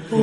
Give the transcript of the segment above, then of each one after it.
Sunnah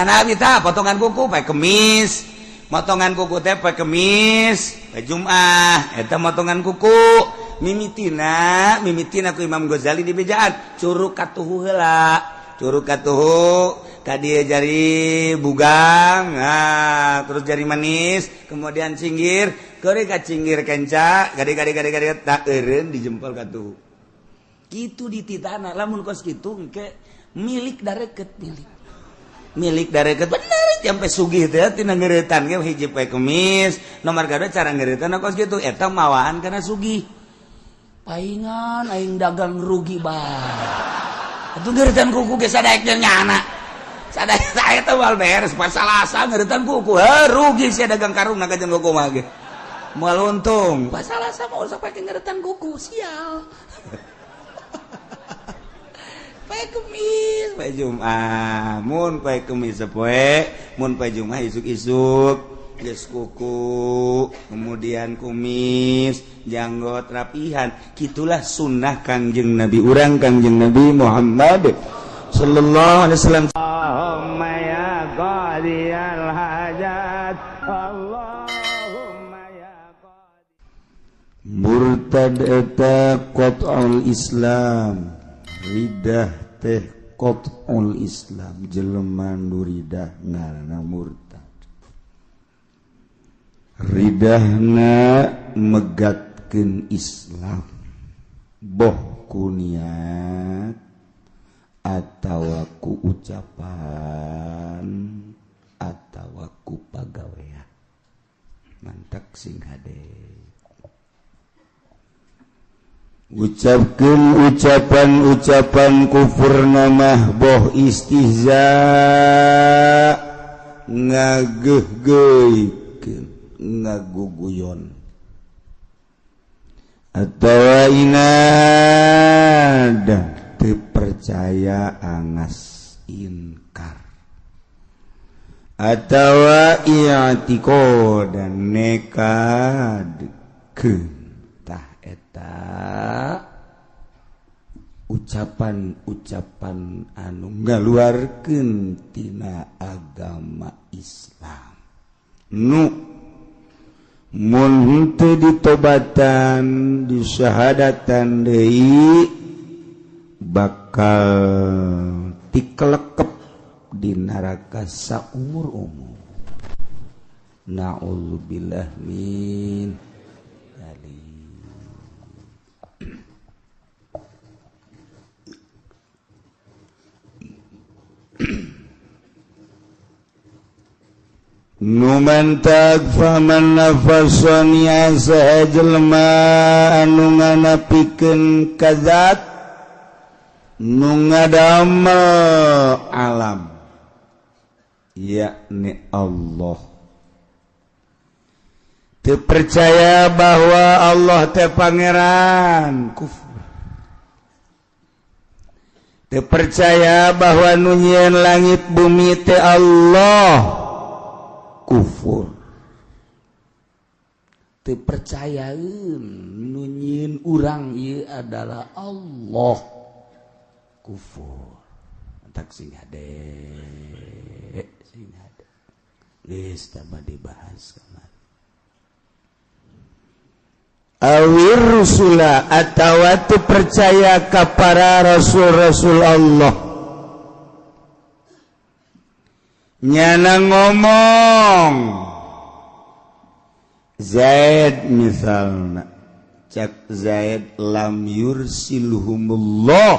Nabi tah potongan kuku poe Kemis, motongan kuku teh poe Kemis, poe Jumat eta motongan kuku. Mimitina mimitina ku Imam Ghazali di bejaan curug katuhu heula, curug katuhu ka dieu jari bugang, nah, terus jari manis, kemudian cinggir, keuri ka cinggir kenca, gade gade gade gade tak eureun di jempol katuhu. Kitu dititana lamun kos kitu engke milik dareket, milik milik dareket bener sampai sugih teh tina ngeuretan ge hiji poe Kemis, nomor kadua cara ngeuretan kos kitu eta mawaan kana sugih. Paingan aing dagang rugi bae. Atuh ngeuretan kuku ge sadaek jeung nyana. Sadaek saya teh moal beres pas Salasa ngeuretan kuku, heuh rugi sia dagang karung na jeung kuku mah ge. Moal untung. Pas Salasa mah usah pake ngeuretan kuku, sial. Poe Kemis, poe Jumat, mun poe Kemis sapoe, mun poe Jumat isuk-isuk geus kuku, kemudian kumis, janggot rapihan. Kitulah sunnah Kangjeng Nabi urang Kangjeng Nabi Muhammad sallallahu alaihi wasallam. Allahumma ya qadiyal hajat, Allahumma ya qadi. Murtad eta qat'ul Islam. Ridah teh qat'ul Islam, jelema nu ridah ngaranna murtad. Ridahna megatkeun Islam boh ku niat atawa ku ucapan atawa ku pagawean. Mantak sing hade. Ucapkeun ucapan-ucapan kufur namah boh istihza ngageuhgeuikeun ngaguguyon atawa inad teu percaya angas inkar atawa i'tiqad nekadkeun. Tah eta ucapan-ucapan anu ngaluarkeun tina agama Islam nu mun henteu ditobatan disyahadatan deui bakal tikelekep di neraka saumur-umur. Na'udzubillah min Numantak faman nafasania saha jelema anu nganapikeun kazat nu ngadamel alam yakni Allah. Teu percaya bahwa Allah teh pangeran, kufur. Teu percaya bahwa nu nyieun langit bumi teh Allah, kufur. Teu percayaeun nu nyieun urang ieu adalah Allah, kufur. Entak sing hade, sing hade. Geus tah dibahas kamari. Awir rusula atawa teu percaya ka para rasul-rasul Allah. Nyana ngomong Zaid misalna, cak Zaid lam yursilhumullah,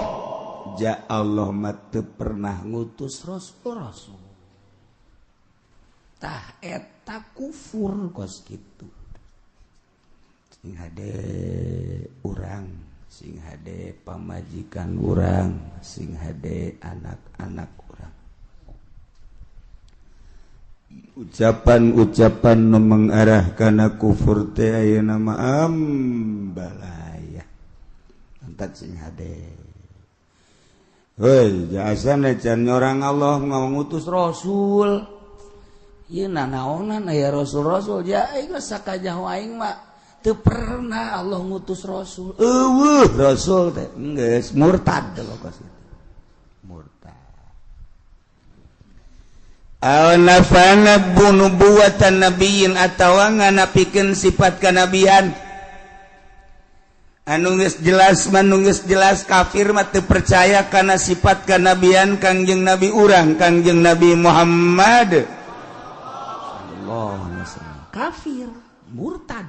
ja Allah mah teu pernah ngutus rasul-rasul. Tah eta kufur kos kitu. Sing hade urang, sing hade pamajikan urang, sing hade anak-anak urang. Ucapan-ucapan nu mengarah kana kufur teh ayeuna mah ambalaya. Antak sing hade. Heuy, jasana can nyorang Allah ngutus rasul. Ieu nanaonan aya rasul-rasul ja aing sakajaho aing mah teu pernah Allah ngutus rasul. Eueuh rasul teh geus murtad kos itu. Murtad. Aw nafana nubuwatan nabiyyin atawa nganapikeun sifat kanabian. Anu geus jelas manunggeus jelas kafir mah teu percaya kana sifat kanabian Kangjeng Nabi urang Kangjeng Nabi Muhammad. Kafir, murtad.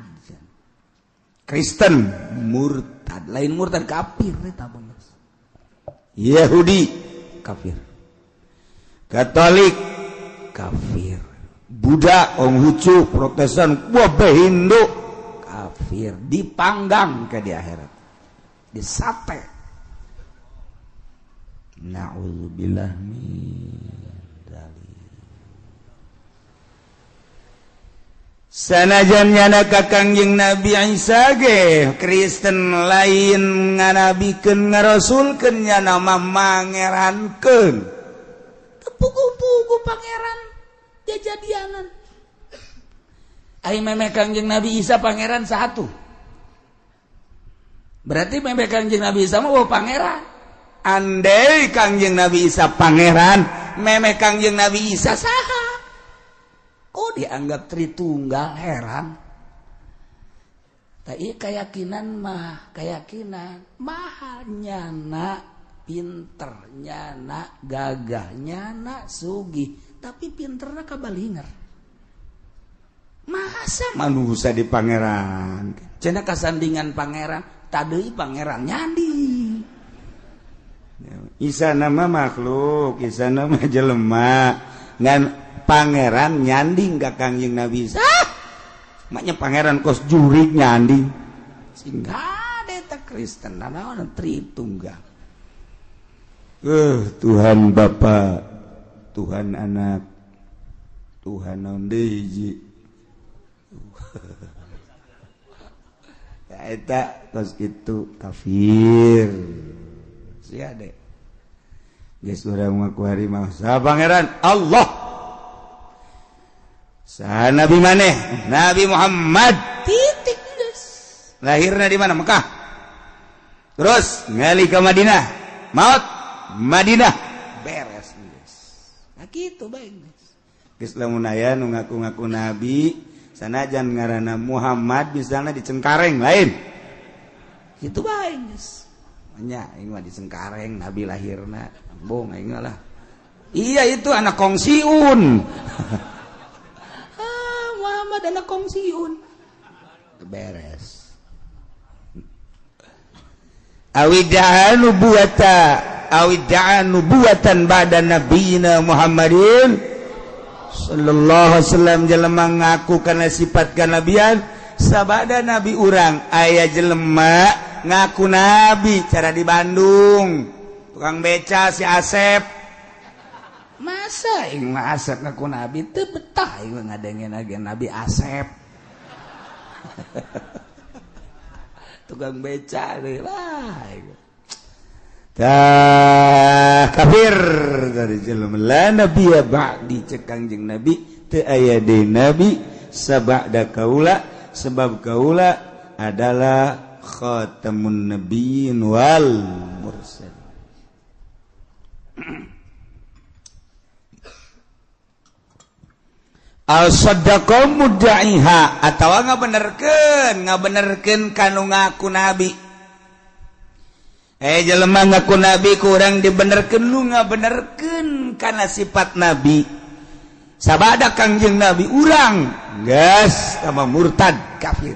Kristen murtad, lain murtad kafir eta geus. Yahudi kafir. Katolik kafir. Buddha, Konghucu, Protestan, wabeh Hindu kafir, dipanggang ke di akhirat. Disate. Na'udzubillah min dzalik. Sanajan nyana ka Kangjeng Nabi Isa ge Kristen lain nganabikeun ngarasulkeun nyana mah mangerankeun. Teu puguh-puguh pangeran jajadianan. Ai meme Kangjeng Nabi Isa pangeran satu. Berarti meme Kangjeng Nabi Isa mah oh pangeran. Andai Kangjeng Nabi Isa pangeran, meme Kangjeng Nabi Isa saha? Kok dianggap Tritunggal heran? Tapi keyakinan mah, keyakinan mahal nyana pinter, nyana gagah, nyana sugih, tapi pinterna kabalinger. Masa manusia di pangeran? Cenah kasandingan pangeran, tadeuy pangeran nyandi. Isa nama makhluk, Isa nama jelema, ngan pangeran nyanding ka Kangjeng Nabi Isa. Maknya pangeran kos jurik nyanding. Sehingga eta Kristen naon Tritunggal. Tuhan Bapa, Tuhan Anak, Tuhan naon deui hiji. Ya eta kos kitu kafir. Sia de. Geus urang mah ku hari mah saha pangeran Allah. Saha Nabi maneh? Nabi Muhammad. Titik geus. Lahirna di mana? Mekah. Terus ngali ka Madinah. Maut Madinah. Beres geus. Nah kitu bae geus. Geus lamun aya nu ngaku-ngaku nabi, sanajan ngaranna Muhammad misalna di Cengkareng lain. Kitu bae geus. Nya aing mah di Cengkareng nabi lahirna. Bohong aing lah. Iya itu anak kongsiun. Muhammad anak kongsiun. Beres. Awida'a nubuwata, awida'a nubuwatan ba'da nabiyina Muhammadin sallallahu alaihi wasallam. Jelema ngaku kana sifat kanabian sabada nabi urang. Aya jelema ngaku nabi cara di Bandung, tukang beca si Asep. Masa aing mah Asep ngaku nabi teu betah aing ngadengeun age Nabi Asep. Tukang beca deui lah. Tah kafir dari jelema la nabiyya ba'di cek Kangjeng Nabi teu aya deui nabi sabada kaula sebab kaula adalah khatamun nabiyyin wal mursalin. Al-saddaqa mudda'iha atawa ngabenerkeun kanu ngaku nabi. Jelema ngaku nabi kurang dibenerkeun nu ngabenerkeun kana sifat nabi. Sabada Kangjeng Nabi urang geus tambah murtad kafir.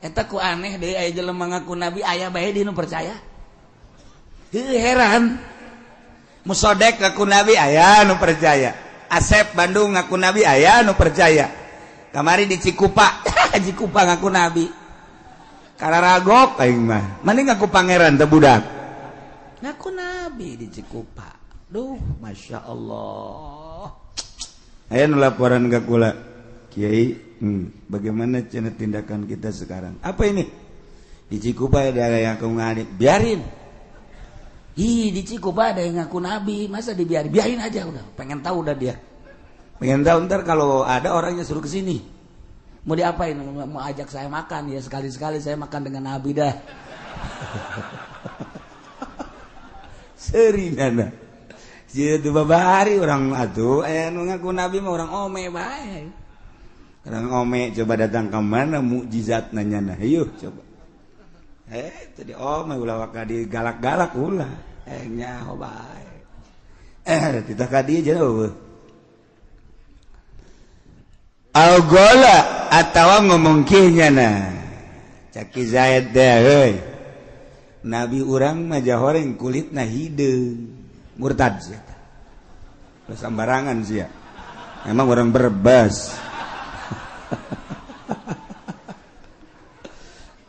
Eta ku aneh deui aya jelema ngaku nabi aya bae di nu percaya. Heuh heran. Musodek ngaku nabi aya nu percaya. Asep Bandung ngaku nabi aya nu percaya. Kamari di Cikupa, Cikupa ngaku nabi. Kararagok aing mah. Mending ngaku pangeran teh budak. Ngaku nabi di Cikupa. Duh, Masya Allah. Aya nu laporan ka kula. Kiai, bagaimana cenah tindakan kita sekarang? Apa ini? Di Cikupa ada yang ngaku nabi, biarin. Ih, di Cikupa ada yang ngaku nabi, masa dibiarin? Biarin aja udah. Pengen tahu udah dia. Pengen tahu ntar kalau ada orangnya suruh ke sini. Mau diapain? Mau ajak saya makan ya, sekali-sekali saya makan dengan Nabi dah. Serinana. Jadi babari orang atuh aya nu ngaku nabi mah orang ome bae. Orang ome coba datang ke mana mukjizat nanya nah, yuk coba. Tadi ome ulah waka digalak-galak ulah. Nyaho bae. Titah ka dieu jauh. Al-gola atawa ngomong kieu nyana. Caki Zaid teh heuy. Nabi urang mah jahoreng kulitna hideung. Murtad sih. Sambarangan sih ya. Emang orang Berbas.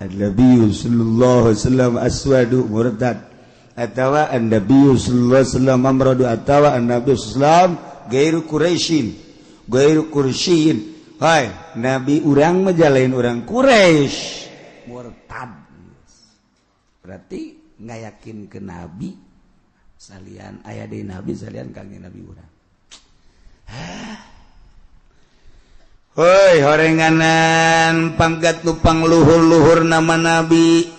An-Nabi sallallahu alaihi wasallam aswadu murtad. Atawa an-Nabi sallallahu alaihi wasallam amradu atawa an-Nabi sallallahu alaihi wasallam gairu Quraisyin. Gairu Quraisyin. Hai, Nabi urang mah jalain urang Quraisy. Murtad. Berarti nggak yakin ke Nabi salian aya deui Nabi salian kangjeng Nabi urang. Hoi horenganan pangkat nupang luhur-luhur nama Nabi.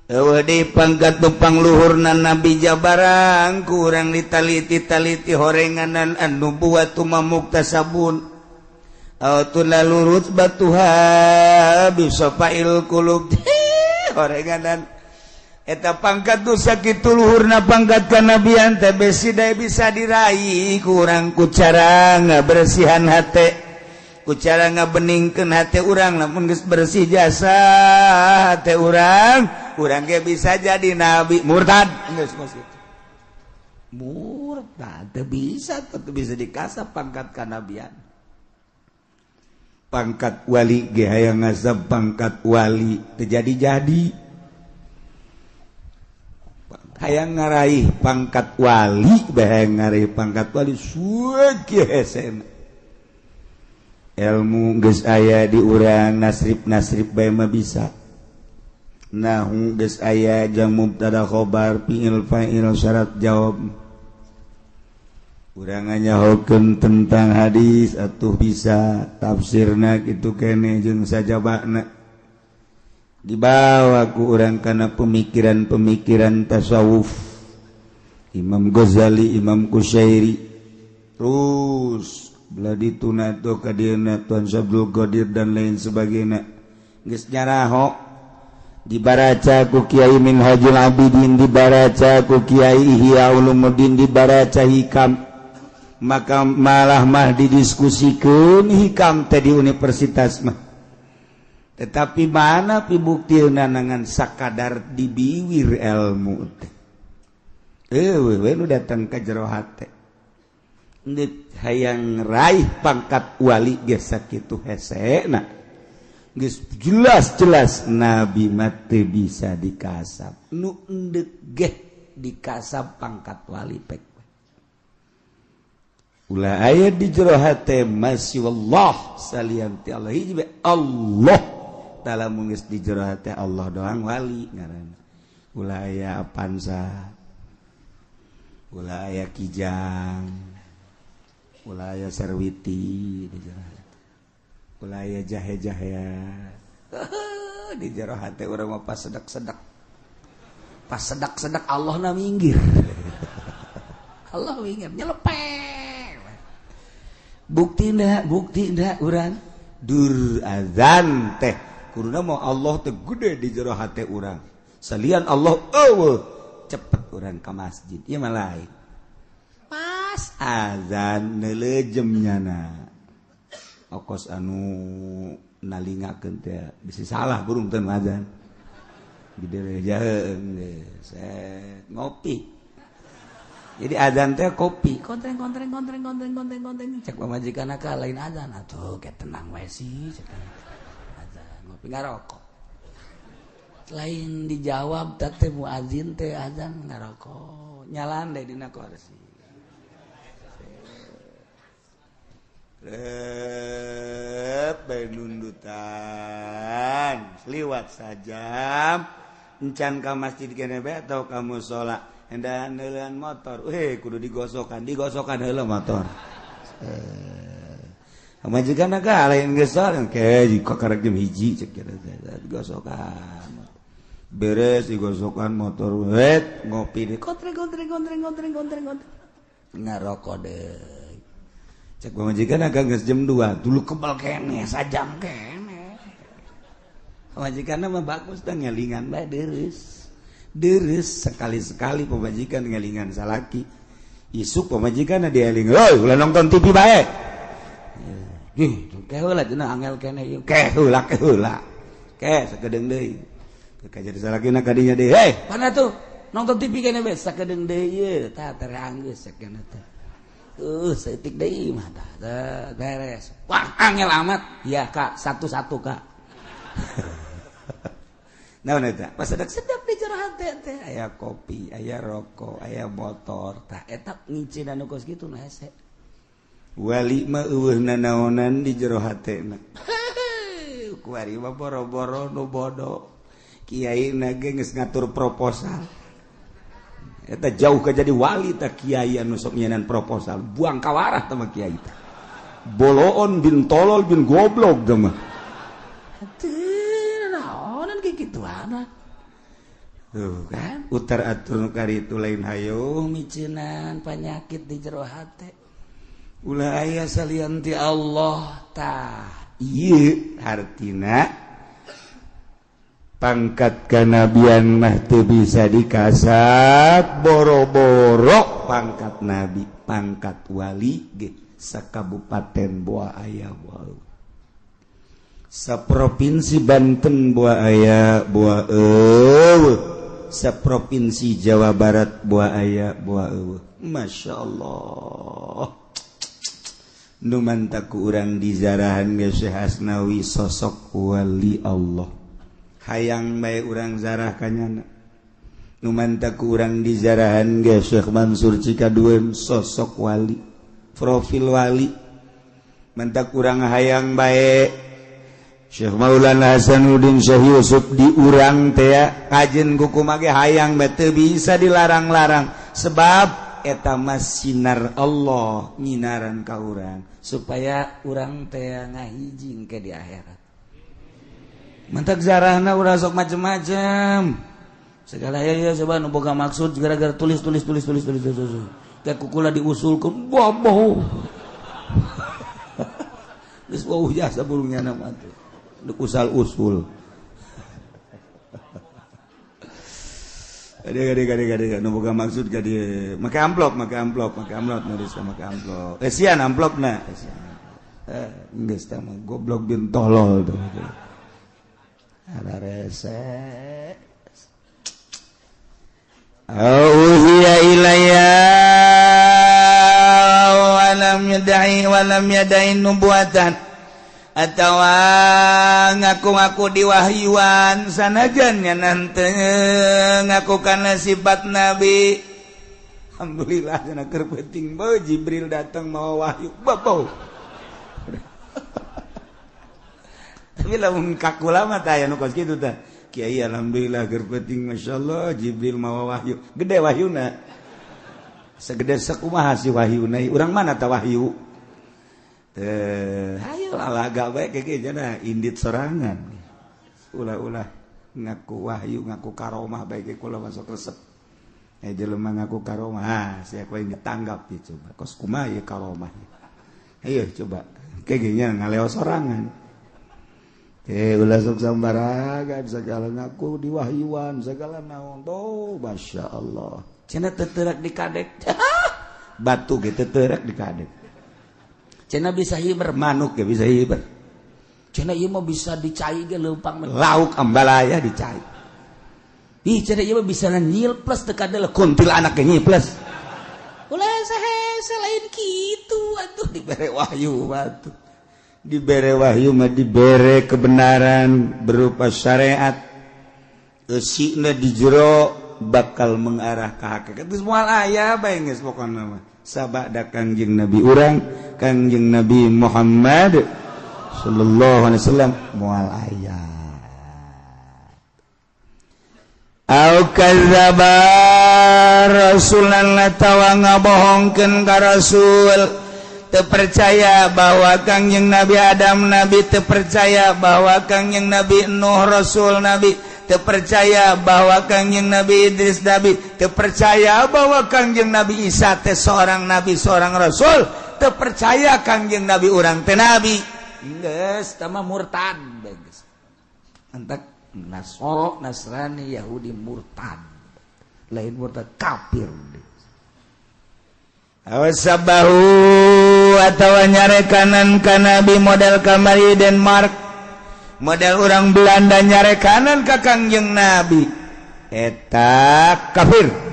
Eueuh deui pangkat nupang luhurna Nabi jabarang kurang ditaliti-taliti horenganan anu buatu mamuktasabun. Au lalu rutbatuha bisafail qulub. Horenganan eta pangkat nu sakitu luhurna pangkat kanabian teh besi dae bisa diraih kurang ku cara ngabersihan hate, ku cara ngabeningkeun hate urang. Lamun geus bersih jasa hate urang, urang ge bisa jadi nabi. Murtad geus mos kitu. Murtad teu bisa, teu bisa dikasap pangkat kanabian. Pangkat wali ge hayang ngasap pangkat wali teu jadi-jadi. Hayang ngaraih pangkat wali, hayang ngaraih pangkat wali suek hesena. Ilmu geus aya di urang, nasrib-nasrib bae mah bisa. Nahu geus aya jang mubtada khobar fi'il fa'il syarat jawab. Urang nyahokeun tentang hadis atuh bisa tafsirna kitu keneh jeung sajabana. Dibawa ku urang kana pemikiran-pemikiran tasawuf Imam Ghazali, Imam Kusyairi, terus belah dituna tuh ka dieuna Tuan Syabdul Qadir dan lain sebagainya. Geus nyaraho dibaraca ku Kiai Minhajul Abidin, dibaraca ku Kiai Ihya Ulumuddin, dibaraca Hikam. Maka malah mah didiskusikeun Hikam teh di universitas mah. Tetapi mana pibuktina nangan sakadar dibiwir ilmu teh. Eueuh we nu datang ka jero hate. Deuk hayang raih pangkat wali geus sakitu hesena. Geus jelas-jelas nabi mah teu bisa dikasap. Nu endeuk geh dikasap pangkat wali pek. Ulah aya di jero hate masya Allah salian ti Allah hiji bae Allah. Dalam geus di jero hate Allah doang wali ngaranna. Ulah aya Avanza, ulah aya Kijang, ulah aya Serwiti di jero hate, ulah aya jahe-jahea di jero hate urang mah pas sedak-sedak, pas sedak-sedak Allah na minggir. Allah minggir nyelepek. Buktina, buktina urang dur azan teh kuruna mau Allah teh gede di jero hate urang. Salian Allah eueuh cepet urang ka masjid. Ieu mah lain. Pas azan neulejem nyana. Okos anu nalingakeun teh bisi salah burung teh azan. Gede jaheung geus ngopi. Jadi azan teh kopi. Kontreng kontreng kontreng kontreng kontreng kontreng cek pamajikan ka lain azan atuh ke tenang we sih cek. Ngopi ngarokok. Lain dijawab teh muazin teh azan ngarokok. Nyalan deh dina kursi. Rep bae nundutan. Liwat sajam encan ka masjid kene bae atau ka musala. Hendak neuleun motor, kudu digosokan, digosokan heula motor. Pamajikan ka lain geus ke jika karek jam 1 cek digosokan. Beres digosokan motor wet ngopi deh kontreng kontreng kontreng kontreng kontreng kontreng ngarokok deh. Cek pamajikan agak geus jam 2 dulu kebal keneh sajam keneh. Pamajikanna mah bagus dah ngelingan bae deres. Deres sekali-sekali pamajikan ngelingan salaki. Isuk pamajikanna dieling, "Hoi, ulah nonton TV bae." Ih, ke heula cenah angel keneh ieu. Ke heula ke heula. Ke sakedeung deui. Ke jadi salakina ka dinya deui. "Hei, mana tuh? Nonton TV keneh bae sakedeung deui ieu." Tah teranggeus sakeuna teh. Saeutik deui mah tah beres. Wah, angel amat. Ya, Kak, satu-satu, Kak. Naon eta? Pas sedap di jero hate teh aya kopi, aya rokok, aya motor. Tah eta ngicinan nu kos kitu nu hese. Wali mah eueuh nanaonan di jero hatena. Kuari mah boro-boro nu bodoh. Kiai na ge geus ngatur proposal. Eta jauh ka jadi wali tah kiai anu sok nyenan proposal. Buang kawarah tah mah kiai teh. Boloon bin tolol bin goblok tah mah. Teu naonan kieu kituana. Tuh kan utar atur nu karitu lain hayo miceunan panyakit di jero hate. Ulah aya salian ti Allah tah ieu hartina pangkat kanabian mah teu bisa dikasat boro-boro pangkat nabi pangkat wali ge sakabupaten boa aya boa saprovinsi Banten boa aya boa eueuh saprovinsi Jawa Barat boa aya boa eueuh. Masya Allah. Nu mantaku urang dizarahan ge Syekh Asnawi sosok wali Allah. Hayang bae urang zarah kanyana. Nu mantaku urang dizarahan ge Syekh Mansur Cikadueun sosok wali, profil wali. Mantak urang hayang bae Syekh Maulana Hasanuddin Syekh Yusuf di urang teh kajen kuku mage hayang bae teu bisa dilarang-larang sebab eta mah sinar Allah nyinaran ka urang supaya urang teh ngahijing ke di akhirat. Mantak zarahna urang sok macem-macem. Segala ya coba nu boga maksud gara-gara tulis tulis tulis tulis tulis tulis. Teh kukula diusulkeun boboh. Geus wauh jasa burungnya nama teh. Usal usul. Gade nu boga maksud gade make amplop make amplop make amplop nulis make amplop. Esian amplopna. Geus tah mah goblok bin tolol tuh. Ada rese. Auhiya ilayya wa lam yad'i wa lam yad'i nubuwatan. Atawa ngaku-ngaku diwahyuan sanajan nya nanti ngaku kana sifat nabi. Alhamdulillah cenah keur penting beuh Jibril datang mau wahyu babo. Tapi lamun kakula mah tah aya nu kos kitu tah. Kiai alhamdulillah keur penting masyaallah Jibril mawa wahyu. Gede wahyuna. Segede sakumaha si wahyuna? Urang mana tah wahyu? Hayo alaga bae keke jana indit sorangan. Ulah-ulah ngaku wahyu ngaku karomah bae ke kula masuk resep. Jelema ngaku karomah, ah sia kowe ditanggap ya coba. Kos kumaha ieu karomah. Ayo coba keke nya ngaleo sorangan. Ulah sok sambaragan segala ngaku diwahyuan segala naon. Oh, Masya Allah. Cenah teterak di kadek. Batu ge teterak di kadek. Cenah bisa hiber manuk ge bisa hiber. Cenah ieu mah bisa dicai ge leumpang lauk ambalaya dicai. Ih cenah ieu mah bisa nyilples teu kadeuh kuntilanak ge nyilples. Ulah saha lain kitu atuh dibere wahyu batu. Dibere wahyu mah dibere kebenaran berupa syariat. Eusina di jero bakal mengarah ka hakikat. Geus moal aya bae geus pokona mah. Sabada Kangjeng Nabi urang, Kangjeng Nabi Muhammad sallallahu alaihi wasallam moal aya. Au kadzdzaba rasulan atawa ngabohongkeun ka rasul. teu percaya bahwa Kangjeng Nabi Adam nabi, teu percaya bahwa Kangjeng Nabi Nuh rasul nabi, teu percaya bahwa Kangjeng Nabi Idris nabi, teu percaya bahwa Kangjeng Nabi Isa teh seorang nabi, seorang rasul, teu percaya Kangjeng Nabi urang teh nabi. Geus tah mah murtad geus. Entak Nasoro, Nasrani, Yahudi murtad. Lain murtad, kafir. Awasabahu atawa nyarekanan ka nabi model kamari Denmark, model orang Belanda nyarekanan ka Kangjeng Nabi, eta kafir.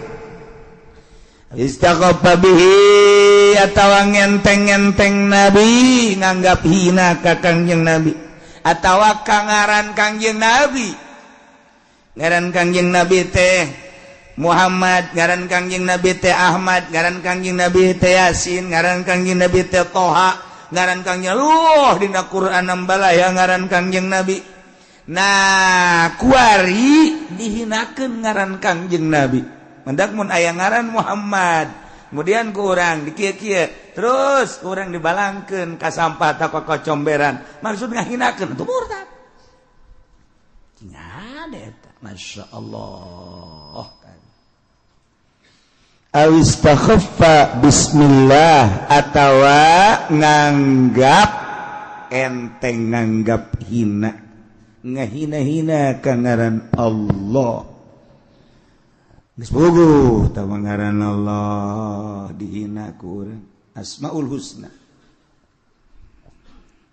Istakhaffa bihi atawa ngenteng-ngenteng nabi, nganggap hina ka Kangjeng Nabi atawa kangaran Kangjeng Nabi. Ngaran Kangjeng Nabi teh Muhammad, ngaran Kangjeng Nabi teh Ahmad, ngaran Kangjeng Nabi teh Yasin, ngaran Kangjeng Nabi teh Toha, ngaran Kangjeng Luh dina Quran balaya ngaran Kangjeng Nabi. Nah, kuari dihinakeun ngaran Kangjeng Nabi. Mendak mun aya ngaran Muhammad, kemudian ku urang dikieu-kieu, terus ku urang dibalangkeun ka sampah ta ka comberan, maksud ngahinakeun itu murtad. Ada eta, Masya Allah. Awistakhaffa bismillah atawa nganggap enteng, nganggap hina, ngahina-hina ka ngaran Allah. Geus puguh tah ngaran Allah dihina ku urang. Asmaul Husna.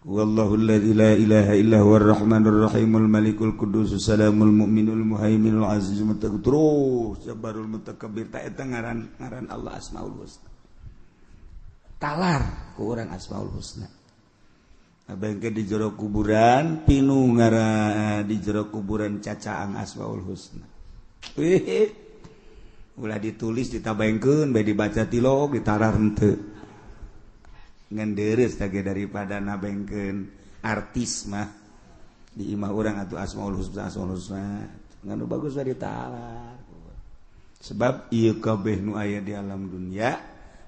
Wallahu alladzi la ilaha illa huwar rahmanur rahimul malikul quddus salamul mu'minul muhaiminul azizul mutakabbir terus jabbarul mutakabbir ta eta ngaran ngaran Allah Asmaul Husna. Talar ku urang Asmaul Husna. Abang ke di jero kuburan pinu ngaran di jero kuburan cacaang Asmaul Husna. Wih. Ulah ditulis ditabaengkeun bae dibaca tilok ditarar henteu. Ngan deres tage daripada nabengkeun artis mah di imah urang atuh Asmaul Husna, Asmaul Husna ngan nu bagus bae ditalar. Sebab ieu kabeh nu aya di alam dunia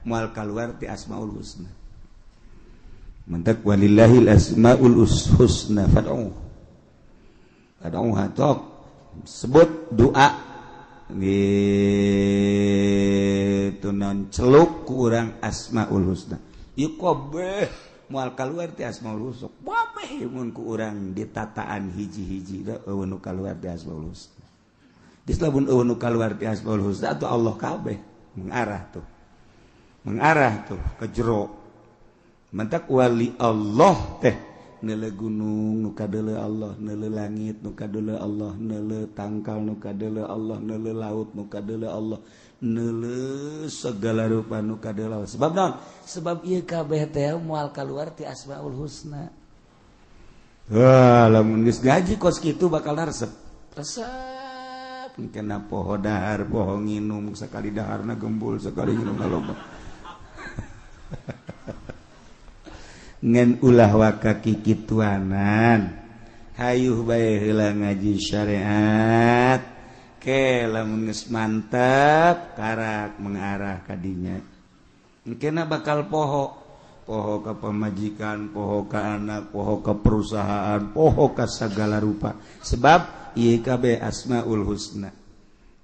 moal kaluar ti Asmaul Husna. Mantak walillahil asmaul husna fad'u. Fad'uha tok sebut doa gitu non celuk ku urang Asmaul Husna. Ieu kabeh moal kaluar ti Asmaul Husna. Kabeh mun ku urang ditataan hiji-hiji da eueuh nu kaluar ti Asmaul Husna. Geus lamun eueuh nu kaluar ti Asmaul Husna atuh Allah kabeh mengarah tuh. Mengarah tuh ke jero. Mantak wali Allah teh neuleuh gunung nu kadeuleu Allah, neuleuh langit nu kadeuleu Allah, neuleuh tangkal nu kadeuleu Allah, neuleuh laut nu kadeuleu Allah, neuleuh segala rupa nu kadeuleu Allah. Sebab naon? Sebab ieu kabeh teh moal kaluar ti Asmaul Husna. Wah, lamun geus ngaji kos kitu bakal resep. Resep kena poho dahar, poho nginum, sekali daharna gembul, sekali nginum loba. Ngan ulah waka kikituanan, hayuh bae heula ngaji syariat. Ke lamun geus mantep karak mengarah ka dinya. Engkena bakal poho, poho ka pamajikan, poho ka anak, poho ka perusahaan, poho ka sagala rupa. Sebab ieu kabeh Asmaul Husna.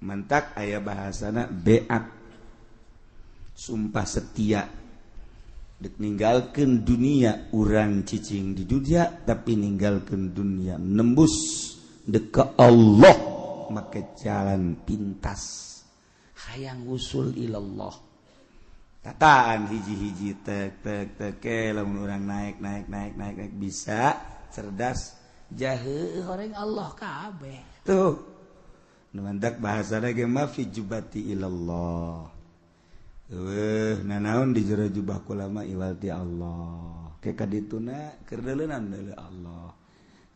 Mantak aya bahasana beat, sumpah setia. Dek ninggalkeun dunia urang cicing di dunia tapi ninggalkeun dunia nembus dek ke Allah make jalan pintas hayang usul ilallah. Tataan hiji-hiji tek tek tek ke lamun urang naik naik naik naik naik bisa cerdas jahe horeng Allah kabeh tuh. Nu mantak bahasana ge mah fi jubati ilallah. Eueuh nanaon di jero jubah kula mah iwal ti Allah. Ke kadituna keur deuleunan deuleu Allah.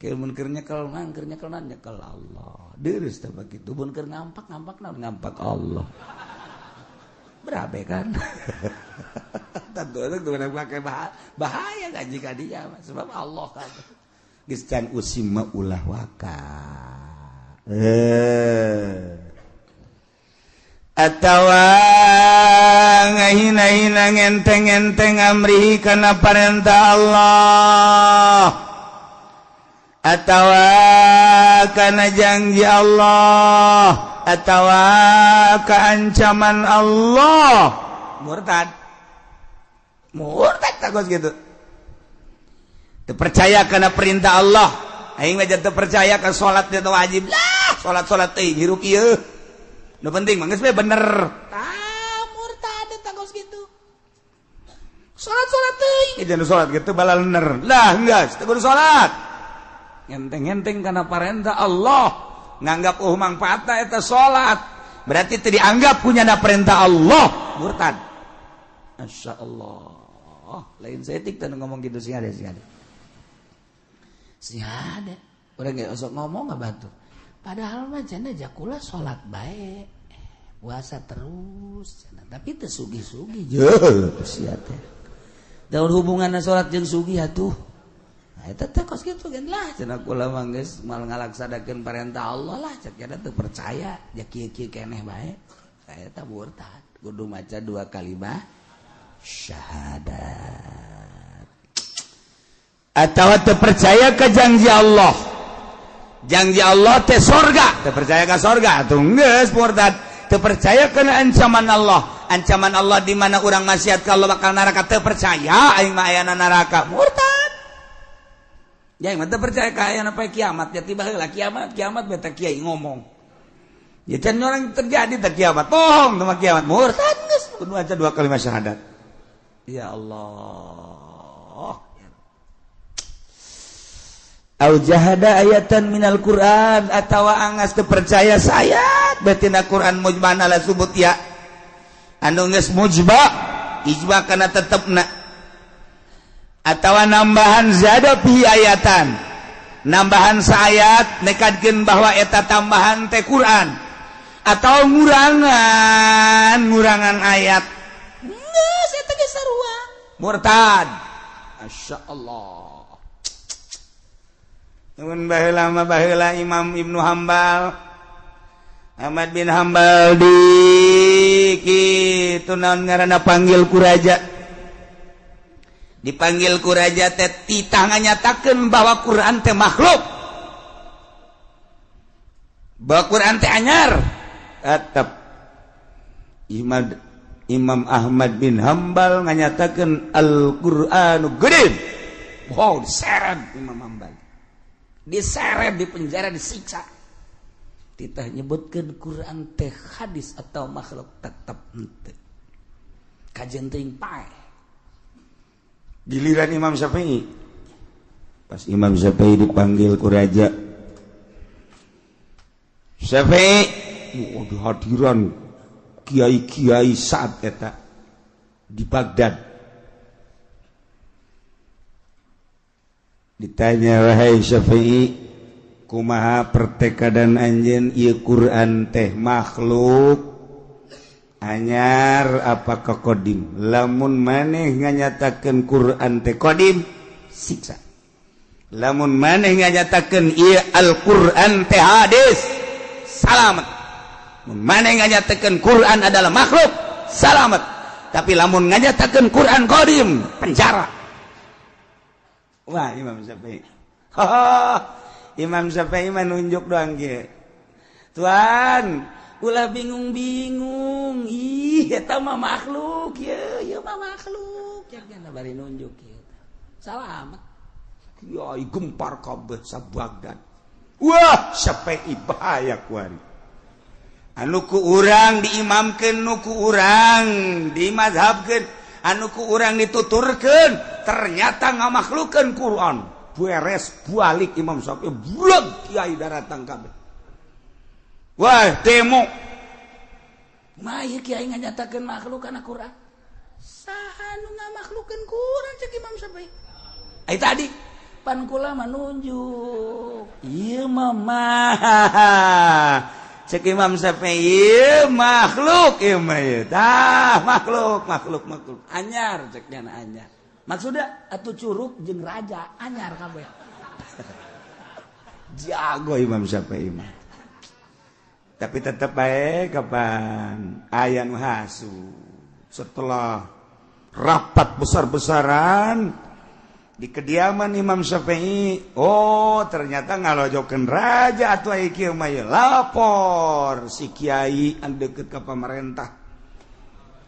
Ke mun keur nyekel mah keur nyekelna nyekel Allah. Deureuh teh bakitu mun keur ngampak ngampak naon ngampak Allah. Berabe kan? Tentu eta make bahaya gaji ka dia sebab Allah kan. Geus can usim mah ulah waka. Atawa ngahina-hina, ngenteng-enteng amrihi kana parentah Allah atawa kana janji Allah atawa keancaman Allah, murtad. Murtad takut gitu. Percaya karena perintah Allah, aing mah teu percaya ka salat teh wajib lah, salat-salat teh hirup ieu. Nu penting mah geus we bener. Tah, murtad eta kos kitu. Salat-salat teuing, jangan salat gitu balalener. Lah geus, teu kudu salat. Ngenteng-ngenteng kana parentah Allah, nganggap oh mangfaatna eta salat. Berarti teu dianggap punya na perintah Allah, murtad. Masya Allah. Lain saeutik teh ngomong gitu sih ada sih ada. Sih ada. Urang ge osok ngomong nggak batur. Padahal mah cenah jakula salat bae. Puasa terus cenah, tapi teu sugih-sugih. Jeuh, sia teh. Daun hubunganna salat jeung sugih atuh. Nah, eta teh kos kitu gen lah cenah kula mah geus mal ngalaksanakeun perintah Allah lah cek nya teu percaya ja kieu-kieu keneh bae. Eta murtad. Kudu maca dua kalimat syahadat. Atau teu percaya ke janji Allah. Janji Allah teh sorga, teu percaya ke sorga atuh geus murtad. Teu percaya kana ancaman Allah. Ancaman Allah di mana urang maksiat ka Allah bakal neraka, teu percaya aing mah ayana neraka, murtad. Ya aing mah teu percaya ka ayana poe kiamat, ya tiba heula kiamat, kiamat beta kiai ngomong. Ya can orang terjadi teh kiamat, bohong sama kiamat, murtad geus kudu aja dua kalimat syahadat. Ya Allah. Au jahada ayatan minal Quran atawa angas teu percaya sayat betina Quran mujman ala subut ya anu geus mujba ijma kana tetepna atawa nambahan zada fi ayatan nambahan saayat nekadkeun bahwa eta tambahan teh Quran atau ngurangan ngurangan ayat geus eta ge sarua murtad. Masya Allah. Nuhun baheula mah baheula Imam Ibnu Hambal, Ahmad bin Hambal di kitu naon ngaranna panggil ku raja. Dipanggil ku raja teh titah nganyatakeun bahwa Quran teh makhluk. Bahwa Quran teh anyar. Tetep Imam Ahmad bin Hambal nganyatakeun Al-Qur'anu qadim. Wow, diseret Imam Hambal. Diseret di penjara, disiksa. Titah nyebutkeun Quran teh hadis atau makhluk tetep henteu. Kajen teuing paeh. Giliran Imam Syafi'i. Pas Imam Syafi'i dipanggil ku raja. Syafi'i, oh, di hadiran kiai-kiai saat eta di Baghdad. Ditanya, wahai Syafi'i, kumaha pertekadan anjeun ieu Quran teh makhluk anyar apa qadim? Lamun maneh nganyatakeun Quran teh qadim, siksa. Lamun maneh nganyatakeun ieu Al-Quran teh hadis, salamet. Mun maneh nganyatakeun Quran adalah makhluk, salamet. Tapi lamun nganyatakeun Quran qadim, penjara. Wah, Imam Syafi'i. Imam Syafi'i mah nunjuk doang kieu. Tuan, ulah bingung-bingung. Ih, eta mah makhluk ieu, ieu mah makhluk. Cek bari nunjuk kieu. Salamet. Kiai gempar kabeh sa-Baghdad. Wah, Syafi'i bahaya kuari. Anu ku urang diimamkeun, nu ku urang dimazhabkeun, anu ku urang dituturkeun, ternyata ngamakhlukeun Quran. Beres balik Imam Syafi'i, blog kiai daratang kabeh. Wah, demo. Mah ieu kiai nganyatakeun makhluk kana Quran. Saha nu ngamakhlukeun Quran cek Imam Syafi'i? Ai tadi pan kula mah nunjuk. Ieu mah cek Imam Syafi'i ieu makhluk ieu mah ieu. Tah makhluk makhluk makhluk. Anyar cek nya anyar. Maksudnya atuh curug jeung raja anyar kabeh. Jago Imam Syafi'i mah. Tapi tetap baik kapan aya nu hasu. Setelah rapat besar-besaran di kediaman Imam Syafi'i, oh ternyata ngalojokeun raja atuh aya kieu mah lapor si kiai anu deket ka pamarentah.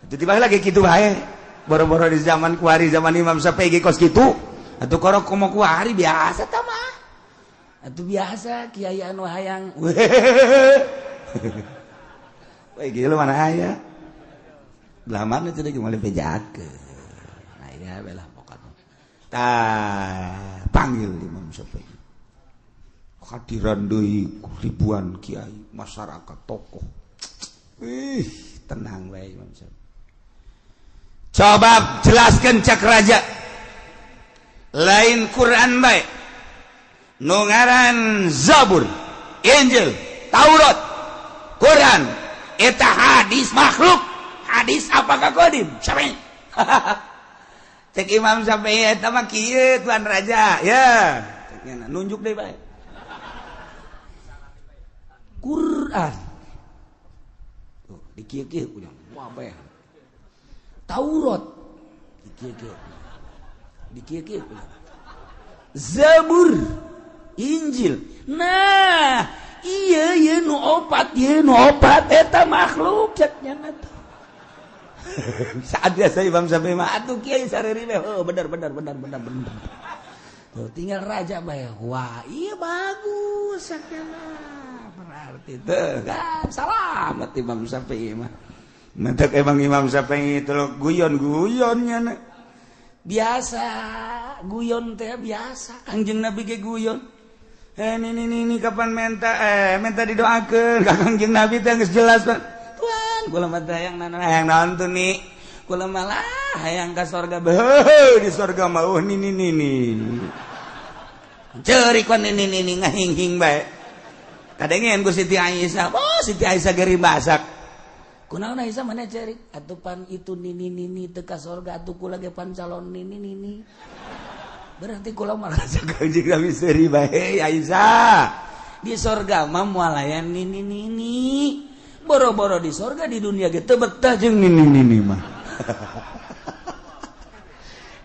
Tiba lagi kitu bae. Boro-boro di zaman kuari zaman Imam Syafi'i ge kos kitu. Atuh korok komo kuari biasa tah mah. Atuh biasa kiai anu hayang. Weh gila mana aya. Belah mana teh geus moal bejakeun. Aya belah pokokna. Tah panggil Imam Syafi'i. Hadiran deui ribuan kiai, masyarakat, tokoh. Ih, tenang bae Imam Syafi'i. Coba jelaskan cak raja. Lain Quran bae. Nu ngaran Zabur, Injil, Taurat, Quran, eta hadis makhluk. Hadis apakah kodim? Syafi'i. Cek Imam Syafi'i eta mah kieu tuan raja, ya. Cek nunjuk deui bae. Quran. Tuh, dikieu-kieu kunyang. Wah bae. Taurat dikieu-kieu. Dikieu-kieu kunyang. Zabur, Injil. Nah, iya ieu nu opat, ieu nu opat eta makhluk cek nya teh. Saat biasa Imam Syafi'i mah atuh kiai sareri mah oh benar benar benar benar benar. Tuh tinggal raja bae. Wah, iya bagus sakjana. Berarti teh kan salamet Imam Syafi'i mah. Mentek emang Imam Syafi'i itu guyon-guyonnya. Biasa, guyon teh biasa. Kangjeng Nabi ge guyon. Ini kapan minta minta didoakeun ka Kangjeng Nabi teh geus jelas Pak. Tuan, kula mah teh hayang naon hayang naon tuh nih. Kula malah hayang ka sorga. Beuh, di sorga mah oh nini nini. Ceurik wan nini nini ngahinghing bae. Kadengeun ku Siti Aisyah. Oh, Siti Aisyah geri masak. Kunaon Aisyah mana ceurik? Atuh pan itu nini nini teu ka sorga atuh kula ge pan calon nini nini. Berarti kula malah Kangjeng Nabi seuri bae Aisyah. Di sorga mah moal aya nini nini. Boro-boro di sorga di dunia ge teu betah jeung nini nini mah.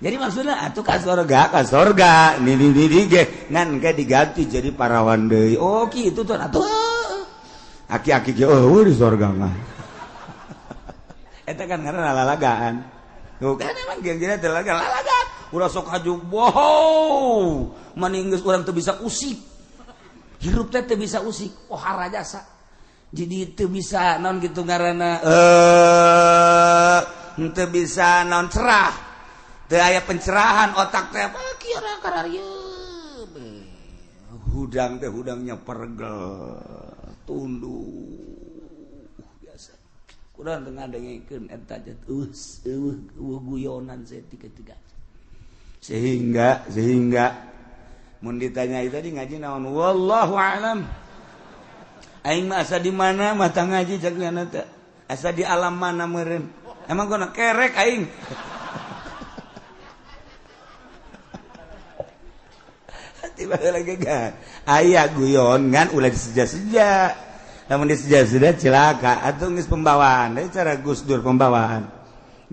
Jadi maksudnya atuh ka sorga nini nini ge ngan ge diganti jadi parawan deui. Oh kitu tuh atuh. Aki-aki ge eueuh di sorga mah. Eta kan ngaranna lalagaan. Tuh kan emang geus teh lalagaan. Ulah sok haju wow, mani geus urang teu bisa usik. Hirup teh teu bisa usik, oh harajasa. Jadi teu bisa naon kitu ngaranna teu bisa naon cerah. Teu aya pencerahan otak teh kieu kararieu. Hudang teh hudangnya pergel, tunduk biasa. Kurang teu ngadengkeun eta teh eueuh guyonan saeutik-tiga. Sehingga mun ditanya itu tadi ngaji naon wallahu alam. Aing mah asa di mana mata ngaji cek nyana teh. Asa di alam mana meureun. Emang kono kerek aing. Tiba lagi kan. Aya guyon ngan ulah diseja-seja. Lamun diseja-seja cilaka atuh geus pembawaan. Deui cara Gus Dur pembawaan.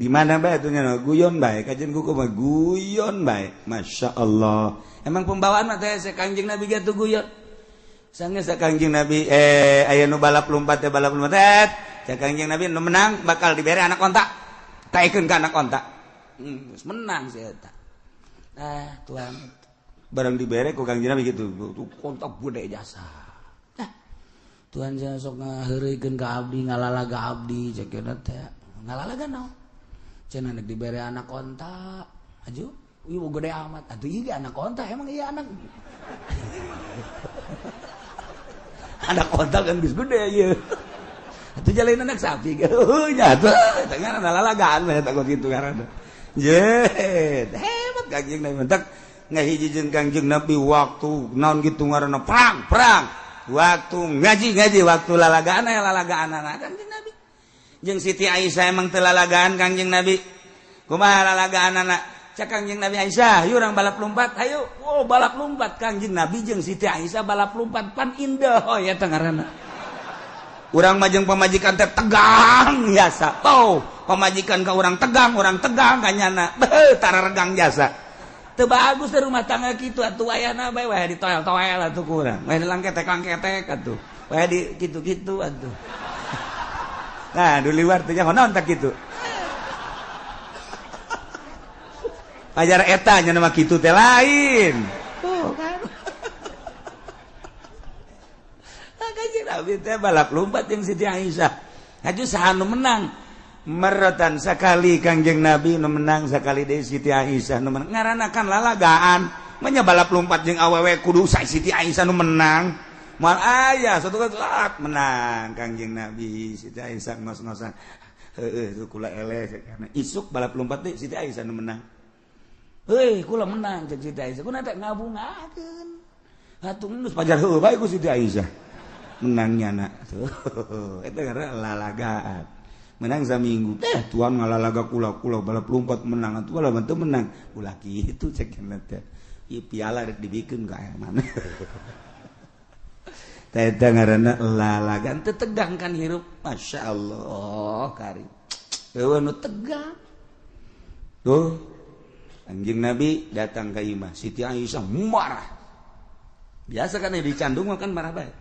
Di mana bae atuh nya guyon bae kajian kuku mah guyon bae. Masya Allah. Emang pembawaan mah teh Kangjeng Nabi ge atuh guyon. Sanggeus Kangjeng Nabi aya nu balap lompat teh balap lompat teh. Cek Kangjeng Nabi nu menang bakal dibere anak onta. Taekeun ka anak onta. Geus menang si eta. Ah, tuan. Barang dibere ku Kangjeng Nabi kitu. Tuh onta gede jasa. Nah, tuan saya sok ngaheureuykeun ka abdi ngalalaga abdi cek teh. Ngalalaga naon? Cenah nek dibere anak onta. Aju, ieu gede amat. Atuh ieu anak onta emang iya anak. Anak onta kan geus gede ieu. Atuh jalain anak sapi. Heuh nya atuh teh ngaranna lalagaan mah eta kitu ngaranna. Ye, hebat Kangjeng Nabi mentak ngahiji jeung Kangjeng Nabi waktu naon kitu ngaranna perang, perang. Waktu ngaji-ngaji, waktu lalagaan aya lalagaan Kangjeng Nabi. Jeung Siti Aisyah emang teu lalagaan Kangjeng Nabi. Kumaha lalagaan anak? Cek Kangjeng Nabi Aisyah, yuk urang balap lompat, ayo. Oh, balap lompat Kangjeng Nabi jeung Siti Aisyah balap lompat pan indah oh ya teh ngaranna. Urang mah jeung pamajikan teh tegang jasa. Oh, pamajikan ka urang tegang ka nyana. Beuh, tara regang jasa. Teu bagus teh rumah tangga kitu atuh ayana bae wae ditoel-toel atuh ku urang. Wae dilangketek-langketek atuh. Wae di kitu-kitu atuh. Nah, di luar teh nyaho naon tak kitu. Pajar eta nya mah kitu teh lain. Tuh kan. Kanjeng Nabi teh balap lompat jeung Siti Aisyah. Haju saha nu menang? Meratan sakali Kangjeng Nabi nu menang sakali deui Siti Aisyah nu menang. Ngaranna kan lalagaan. Manya balap lompat jeung awewe kudu Siti Aisyah nu menang. Moal aya satu kali menang Kangjeng Nabi Siti Aisyah ngos-ngosan. Heueuh tu kula eleh karena isuk balap lompat deui Siti Aisyah nu menang. Heuh kula menang jeung Siti Aisyah. Kuna teh ngabungakeun. Atuh geus pajar heueuh bae ku Siti Aisyah. Menangnya nak tuh itu karena lalagaan menang saminggu teh tuan ngalalaga kula-kula balap lompat menang atuh lah bantu menang ulah kitu cek teh ieu piala rek dibikeun ka aya mana teh eta ngaranna lalagaan teu tegang kan hirup Masya Allah kari eueuh nu tegang tuh Anjing Nabi datang ka imah Siti Aisyah marah biasa kan dicandung mah kan marah bae.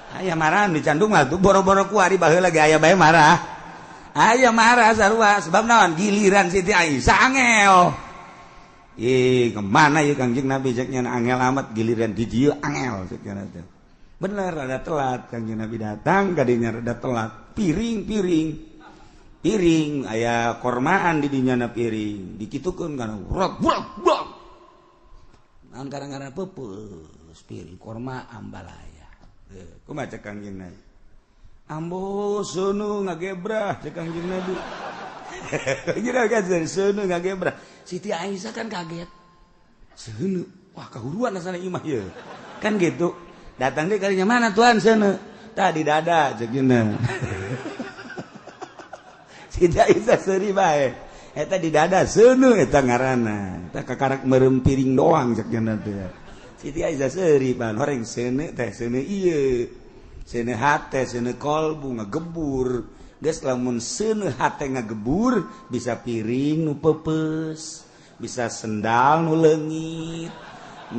Aya marah dicandung mah tuh boro-boro ku ari baheula ge aya bae marah. Aya marah sarua sebab naon giliran Siti Aisyah angel. Ih, kemana ieu Kangjeng Nabi cek nya angel amat giliran di dieu angel cek nya teh. Bener rada telat Kangjeng Nabi datang kadinya rada telat. Piring-piring. Piring aya kormaan di dinya na piring. Dikitukeun kana rot brok brok. Naon kadang-kadang peupeus piring korma ambalaya. Kumaha cek Kangjeng Nabi? Ambo seuneu ngagebrah cek Kangjeng Nabi. Kangjeng Nabi seuneu ngagebrah. Siti Aisyah kan kaget. Seuneu, wah kahuruan asana imah ieu. Kan gitu. Datang deui kalinya mana tuan seuneu? Tah di dada cek nya. Siti Aisyah seuri bae. Eta di dada seuneu eta ngaranna. Eta kakarak meureum piring doang cek nya teh. Siti Aisyah seuri pan horeng seuneu teh seuneu ieu seuneu hate seuneu kolbu ngagebur geus lamun seuneu hate ngagebur bisa piring nu peupeus bisa sendal nu leungit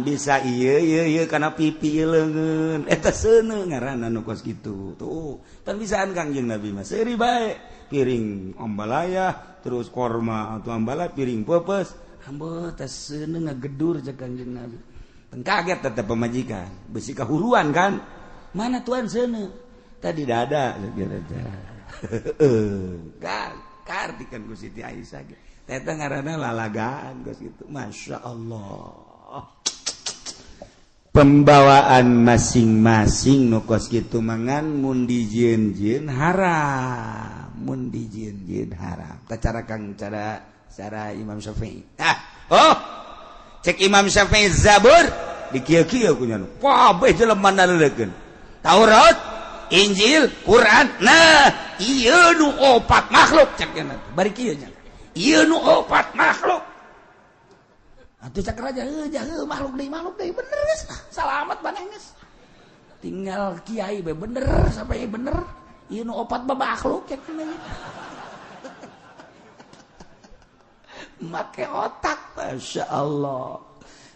bisa ieu ieu ieu kana pipi leungeun eta seuneu ngaranna nu kos kitu tuh tan bisaan Kangjeng Nabi mah seuri bae piring ambalaya terus korma atau ambalaya piring peupeus ambo teh seuneu ngagedur cek Kangjeng Nabi. Kaget tetap pemajikan besi kahuruan kan mana tuan seuneu tadi dada kartikan ku Siti Aisyah eta ngaranna lalagaan geus kitu Masya Allah pembawaan masing-masing nu kos kitu mangan mun dijieun-jieun haram mun dijieun-jieun haram tah cara kang cara cara Imam Syafi'i ah oh cek Imam Syafi'i Zabur di kieu-kieu ku nya kabeh jelema naleukeun Taurat, Injil, Quran. Nah, ieu nu opat makhluk cek nya bari kieu nya. Ieu nu opat makhluk. Atuh cek raja heuh heuh makhluk deui bener geus lah. Salamat maneh geus. Tinggal kiai bae bener sampai bener. Ieu nu opat mah makhluk cek nya. Make otak Masya Allah.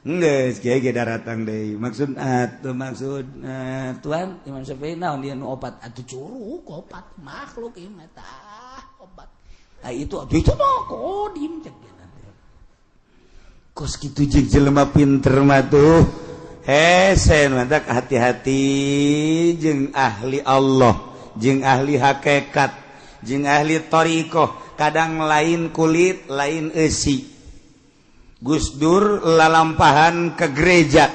Geus kiai ge daratang deui. Maksud atuh maksud tuan Imam Syafi'i naon dia nu opat atuh curug opat makhluk ieu mah tah opat. Ah itu atuh itu mah kodim cek dia nanti. Kos kitu jeung jelema pinter mah tuh. Hese mantak hati-hati jeung ahli Allah, jeung ahli hakikat, jeung ahli thariqah. Kadang lain kulit lain eusi. Gus Dur lalampahan ke gereja.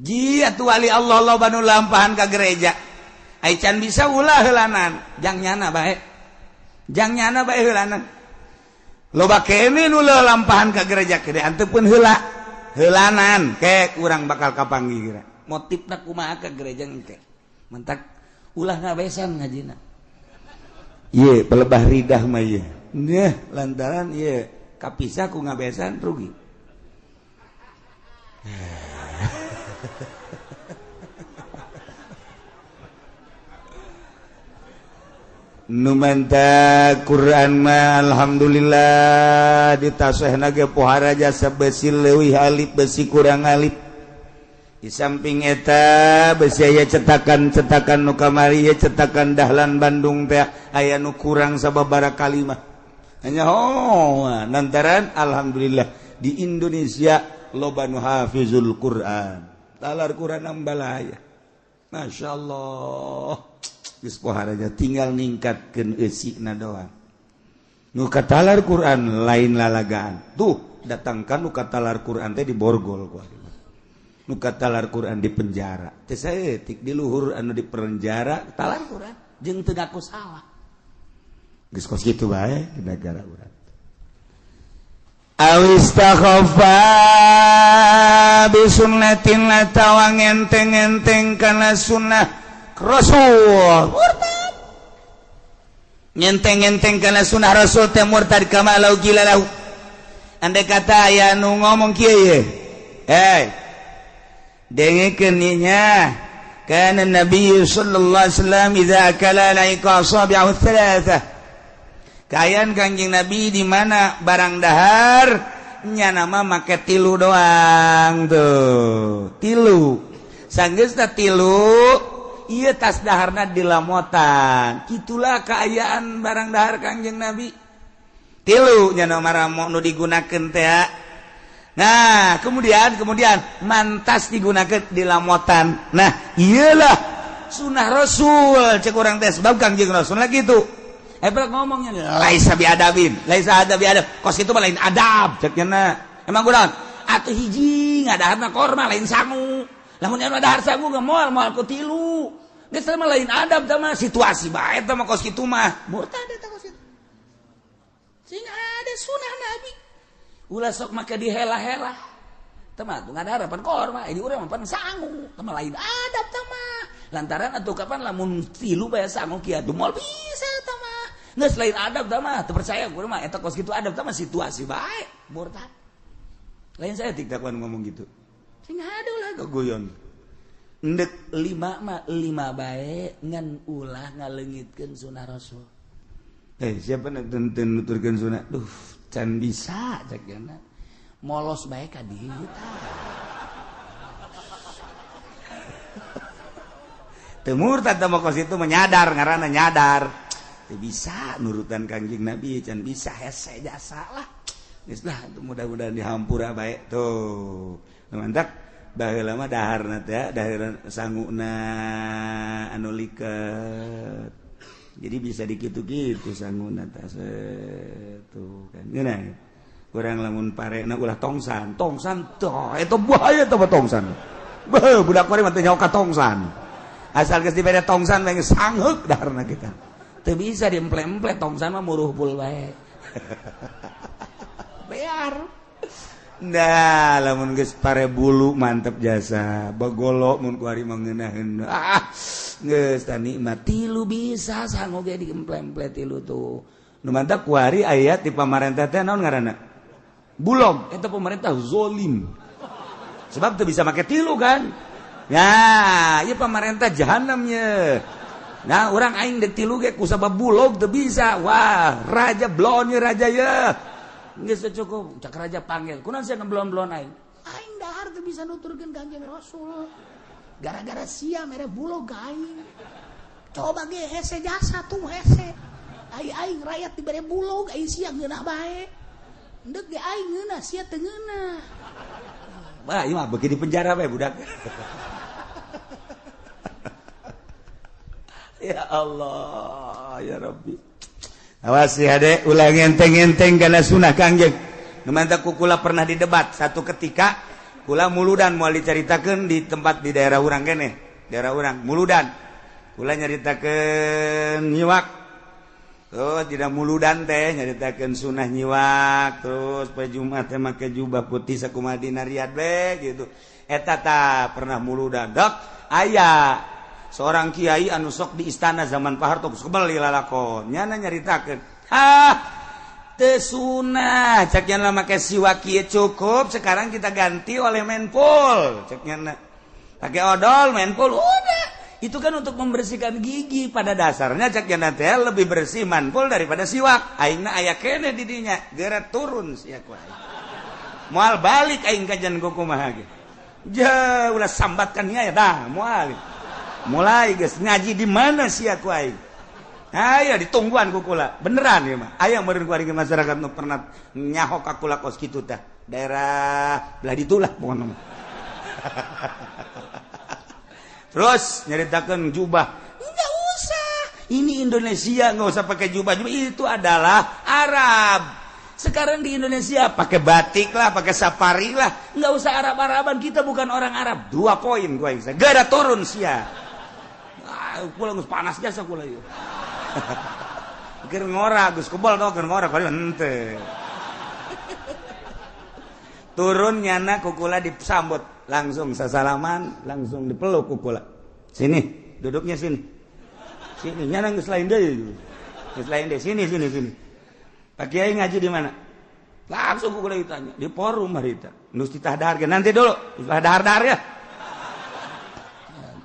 Jia tu wali Allah loba nu lampahan ke gereja. Ai can bisa ulah heulanan, jang nyana bae. Jang nyana bae heulanan. Loba kene nu lalampahan ke gereja gede anteupun heula. Heulanan ke urang bakal kapanggih kira. Motifna kumaha ke gereja engke. Mentak ulah ngabesan ngajina. Ye pelebah ridah mah ye. Neh lantaran ye kapisah ku ngabesan rugi. Nu manta Quran mah alhamdulillah ditasehna ge pohara jasa besi leuwih alif besi kurang alif. Di samping eta besi aya cetakan-cetakan nu kamari ya cetakan Dahlan Bandung teh aya nu kurang sababaraha kalimah. Hanya oh lantaran alhamdulillah di Indonesia loba nu hafizul Quran. Talar Quran ambalaya. Masya Allah. Geus poharanya tinggal ningkatkeun eusina doang. Nu katalar Quran lain lalagaan. Tuh datangkan nu katalar Quran teh di borgol ku. Nu katalar Quran di penjara. Teh saeutik di luhur anu di penjara talar Quran jeung teu ngaku salah. Geus kos kitu bae di negara urang. Awistakhafa bi sunnatin atawa ngenteng-enteng kana sunnah Rasul murtad. Ngenteng-ngenteng kana sunnah Rasul teh murtad kama lau qila lahu. Andai kata aya nu ngomong kieu ye. Eh. Dengekeun nya. Kana Nabi sallallahu alaihi wasallam idza akala laika asabi'ahu thalatha. Kayan Kangjeng Nabi di mana barang dahar nya nama make tilu doang tuh. Tilu. Sanggeusna tilu ieu tas daharna dilamotan. Itulah keayaan barang dahar Kangjeng Nabi. Tilu nya nama ramo nu digunakeun teh. Nah, kemudian mantas digunakeun dilamotan. Nah, iyalah sunah Rasul cek urang teh sebab Kangjeng Rasul lah kitu. Ebel ngomongnya laisa biadabin, laisa adab biadab. Kos kitu mah lain adab cek nya. Emang kunaon? Atuh hiji ngadaharna korma lain sangu. Lamun anu dahar sangu ge moal ku tilu. Geus mah lain adab tah mah situasi bae tah mah kos kitu mah. Murtad eta kos kitu. Sing ada sunah Nabi. Ulah sok make dihela-hela. Tah mah tuh ngadahar pan korma, ini urang mah pan sangu. Tah mah lain adab tah mah. Lantaran atuh kapan lamun tilu bae sangu kieu atuh moal bisa tah mah. Geus lain adab tah mah, teu percaya urang mah eta kos kitu adab tah mah situasi bae. Murtad. Lain saya tiktakuan ngomong gitu. Sing aduh lah gogoyon. Ndek lima mah lima bae ngan ulah ngaleungitkeun sunah Rasul. Siapa nu teu nuturkeun sunah? Duh, can bisa cek nya. Molos bae ka dieu tah. Teu murtad tah mah kos itu menyadar ngaranna nyadar. Teu bisa nurutan Kangjeng Nabi can bisa hese jasa lah. Geus lah mudah-mudahan dihampura bae tuh. Mantap baheula mah daharna teh dahar sanguna anu liket. Jadi bisa dikitu-kitu sanguna teh tuh kan. Ngeunah. Urang lamun parena ulah tongsan, tongsan tah eta bahaya tah tongsan. Beuh budak kuari mah teu nyaho ka tongsan. Asal geus dibere tongsan mah geus sangheuk daharna kita. Teu bisa diemple-emple tongsan mah muruh pul bae. Bear. Nah, lamun geus pare bulu mantep jasa. Bagolo mun kuari mangeunaheun. Ah, geus tah nikmat tilu bisa sangu ge diemple-emple tilu tuh. Nu mantap kuari aya di pamarentah teh naon ngaranna? Bulog, eta pemerintah zolim. Sebab teu bisa make tilu kan. Nah, ieu pamarentah jahanam ye. Nah, urang aing deuk tilu ge ku sabab bulog teu bisa. Wah, raja blon ye raja ye. Geus cukup, cak raja panggil. Kunaon sia ngeblon-blon aing? Aing dahar teu bisa nuturkeun Kangjeng Rasul. Gara-gara sia mere bulog ka aing. Coba ge hese jasa tuh hese. Ai aing rakyat dibere bulog, ai sia ngeunah bae. Endek ge aing ngeunah, sia teu ngeunah. Wah, ieu mah beuki di penjara bae budak. Ya Allah, ya Rabbi. Awas ya dek, ulah ngenteng-ngenteng kana sunah Kangjeng. Nu mantap ku kula pernah didebat satu ketika kula muludan moal dicaritakeun di tempat di daerah urang keneh, daerah urang muludan. Kula nyaritakeun nyiwak. Terus dina muludan teh nyaritakeun sunah nyiwak, terus poe Jumat teh make jubah putih sakumaha dina Riyadh we gitu. Eta tah pernah muludan. Dok, aya seorang kiai anu sok di istana zaman Pak Harto geus kebel lalakon nyana nyaritakeun ah teu sunah cek nya make siwak kieu cukup sekarang kita ganti oleh menpol cek nya pakai odol menpol udah Itu kan untuk membersihkan gigi pada dasarnya cek nyana teh lebih bersih manpul daripada siwak. Aingna aya keneh di dinya, geura turun sia ku aing. Moal balik aing kajian kuku mah ge. Ja ulah sambatkan nya ya dah moal. Mulai geus ngaji di mana sia ku aing. Aya ditungguan ku kula. Beneran ieu mah. Aya meureun ku aing masyarakat nu pernah nyaho ka kula kos kitu tah. Daerah belah ditu lah pokona mah. Terus nyeritakan jubah, nggak usah. Ini Indonesia nggak usah pakai jubah. Jubah itu adalah Arab. Sekarang di Indonesia pakai batik lah, pakai safari lah, nggak usah Arab-Araban. Kita bukan orang Arab. 2 poin gua bisa. Gak ada turun sia. Ah, kula geus panas jasa kula ieu. Keur ngora geus kebal tau keur ngora kali henteu. Turun nyana kukula disambut. Langsung sasalaman, langsung dipeluk kukula. Sini, duduknya sini. Sini, nyana geus lain deui. Geus lain deui, sini sini sini. Pak Kiai ngaji di mana? Langsung kukula ditanya, di forum harita. Nus ditah dahar nanti dulu, ulah dahar-dahar ya.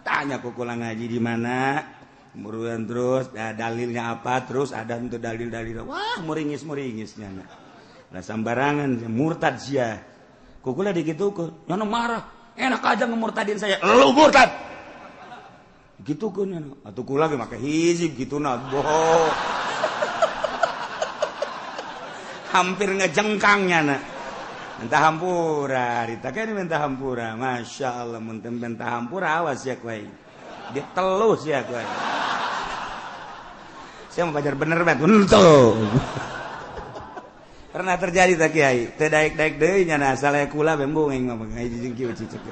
Tanya kukula ngaji di mana? Kemudian terus dalilnya apa? Terus ada untuk dalil-dalil. Wah, muringis-muringis nyana. Lah sambarangan murtad sia. Kukula digitukeun, nyana marah. Enak aja ngemurtadin saya. Lu murtad. Gitu kan nyana. Atuh kula ge make hizib gitu na. Boh. Hampir ngejengkang nyana. Minta hampura, harita kan minta hampura. Masya Allah mun teu minta hampura awas ya kuai. Ditelus ya kuai. Saya mau pacar bener banget. Untung. Pernah terjadi tak kiai? Teu daek-daek deui nyana asal aya kula bembung aing mah ngaji jeung Ki Uci cek.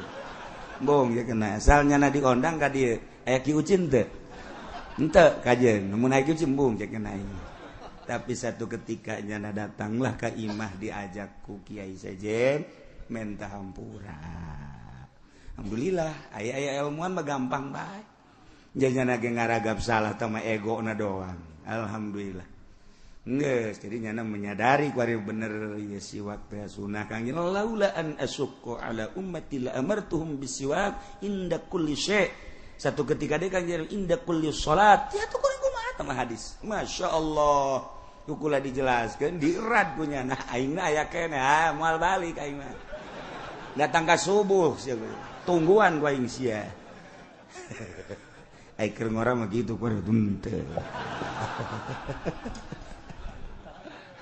Bong ya kena asal nyana diondang ka dieu. Aya Ki Uci teu? Henteu kajeun. Mun aya Ki Uci embung cek kena aing. Tapi satu ketika nyana datanglah ka imah diajak ku Kiai Sejen minta hampura. Alhamdulillah aya-aya ilmuwan mah gampang bae. Nyana ge ngaragap salah teh mah egona doang. Alhamdulillah. Geus, jadi nyana menyadari kuari bener ieu siwak teh sunah Kang laula an asyqa ala ummati la amartuhum bisiwak inda kulli syai. Satu ketika deui Kang inda kulli salat. Ya tuh kuring kumaha tah hadis. Masya Allah. Kukula dijelaskeun dierat ku nyana aingna aya keneh ah moal balik aing mah. Datang ka subuh sia tungguan ku aing sia. Ai keur ngora mah kitu kuari henteu.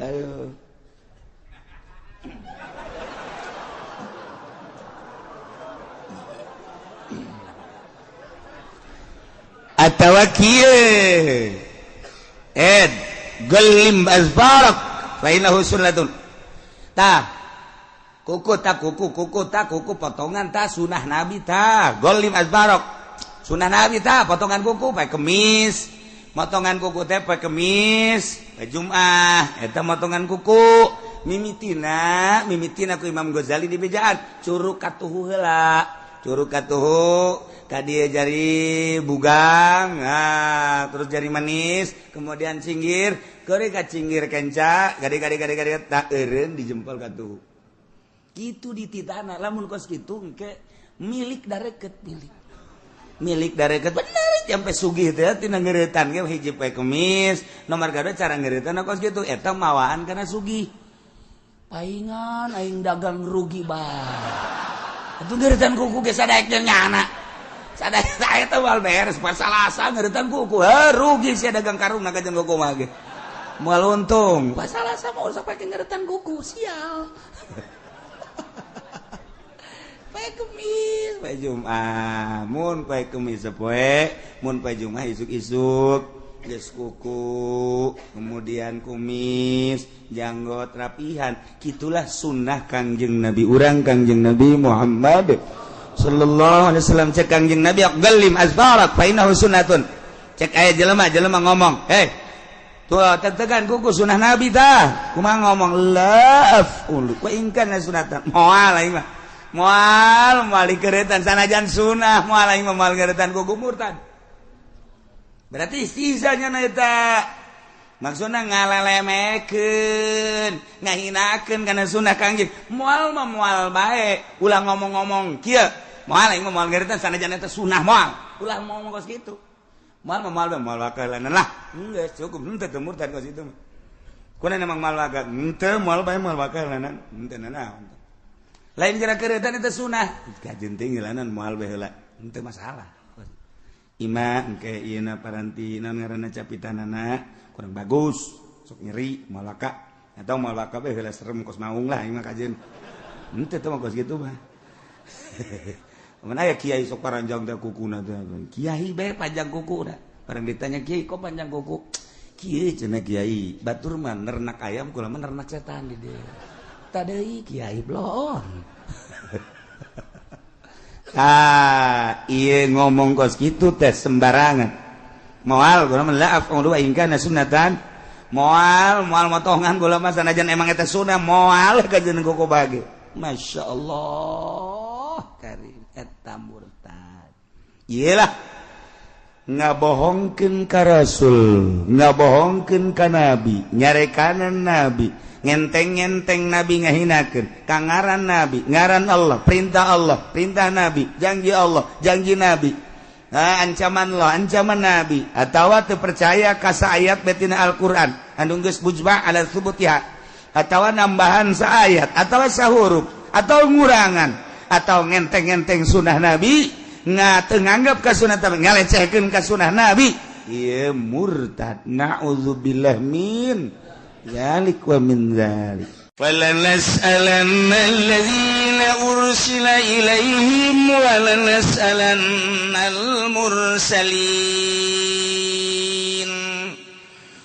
Ayo. Atawa kieu. Ed gelim azfarak fa innahu sunnatun. Tah. Kuku tak kuku, kuku tak kuku potongan tah sunah Nabi tah. Gelim azfarak. Sunah Nabi tah potongan kuku pae kemis. Motongan kuku teh poe Kemis, poe Jumat, eta motongan kuku. Mimitina, mimitina ku Imam Ghazali di bejaan, curug katuhu heula. Curug katuhu ka dieu jari bugang, nah, terus jari manis, kemudian cinggir, keuri ka cinggir kenca, gade-gade tak eureun di jempol katuhu. Kitu dititana, lamun kos kitu engke milik dareket milik. Milik dareket bener sampai sugih teh tina ngeuretan ge hiji poe Kemis, nomor kadua cara ngeuretan kos kitu eta mawaan kana sugih. Paingan aing dagang rugi bae. Atuh ngeuretan kuku ge sadaek jeung nyana. Sadaek eta moal beres pasalasa ngeuretan kuku. Heuh rugi sia dagang karung na ka jeung kuku mah ge. Moal untung. Pasalasa mah usah pake ngeuretan kuku sial. Poe Kemis, poe Jumat, mun poe Kemis sapoe, mun poe Jumat isuk-isuk geus kuku, kemudian kumis, janggot rapihan. Kitulah sunnah Kangjeng Nabi urang Kangjeng Nabi Muhammad sallallahu alaihi wasallam. Cek Kangjeng Nabi aqallim azfarak fa innahu sunnatun. Cek aya jelema ngomong, "Hei, tuh tetegan kuku sunnah Nabi tah." Kumaha ngomong? La af'ulu wa in kana sunnatan. Moal aing mah. Moal moal dikeretan sanajan sunah moal aing mah moal ngeretan kuku murtad. Berarti sisanya na eta maksudna ngalelemekeun, ngahinakeun kana sunah Kangjeng. Moal mah moal bae, ulah ngomong-ngomong kieu. Moal aing mah moal ngeritan sanajan eta sunah moal. Ulah mau kos kitu. Moal mah moal moal wakalan lah. Geus cukup henteu teu murtad kos kitu mah. Kuna emang moal waka henteu moal bae moal wakalan henteu nanaon. Lain kira keureutan eta sunah. Kajeun teh ngilanan moal bae heula. Henteu masalah. Ima engke ieu na paranti naon ngaranna capitanana kurang bagus, sok nyeri moal waka atau moal waka bae heula serem kos maung lah ieu mah kajeun. Henteu teh mah kos kitu mah. Mun aya kiai sok paranjang teh kukuna teh. Kiai bae panjang kukuna. Barang ditanya kiai kok panjang kuku? Kieu cenah kiai, batur mah nernak ayam kula mah nernak setan di dieu. Tah deui kiai bloon. Ah, ieu ngomong kos kitu teh sembarangan. Moal kula mah la af'ulu in kana sunnatan. Moal moal motongan kula mah sanajan emang eta sunnah moal kajeun kuku bage. Masya Allah karim eta murtad. Iyalah ngabohongkeun ka Rasul, ngabohongkeun ka Nabi, nyarekanan Nabi, ngenteng-ngenteng Nabi ngahinakeun, ka ngaran Nabi, ngaran Allah, perintah Allah, perintah Nabi, janji Allah, janji Nabi. Nah, ancaman Allah, ancaman Nabi, atawa teu percaya ka saayat betina Al-Qur'an, anu geus mujma' ala tsubutiha, atawa nambahan saayat, atawa sahuruf, atau ngurangan, atau ngenteng-ngenteng sunah Nabi, teu nganggap ka sunah Nabi, ngalecehkeun ka sunah Nabi, ieu murtad. Na'udzubillah min dzalik wa min dzalik. Falanas'alanna alladzina ursila ilaihim wa lanas'alannal mursalin.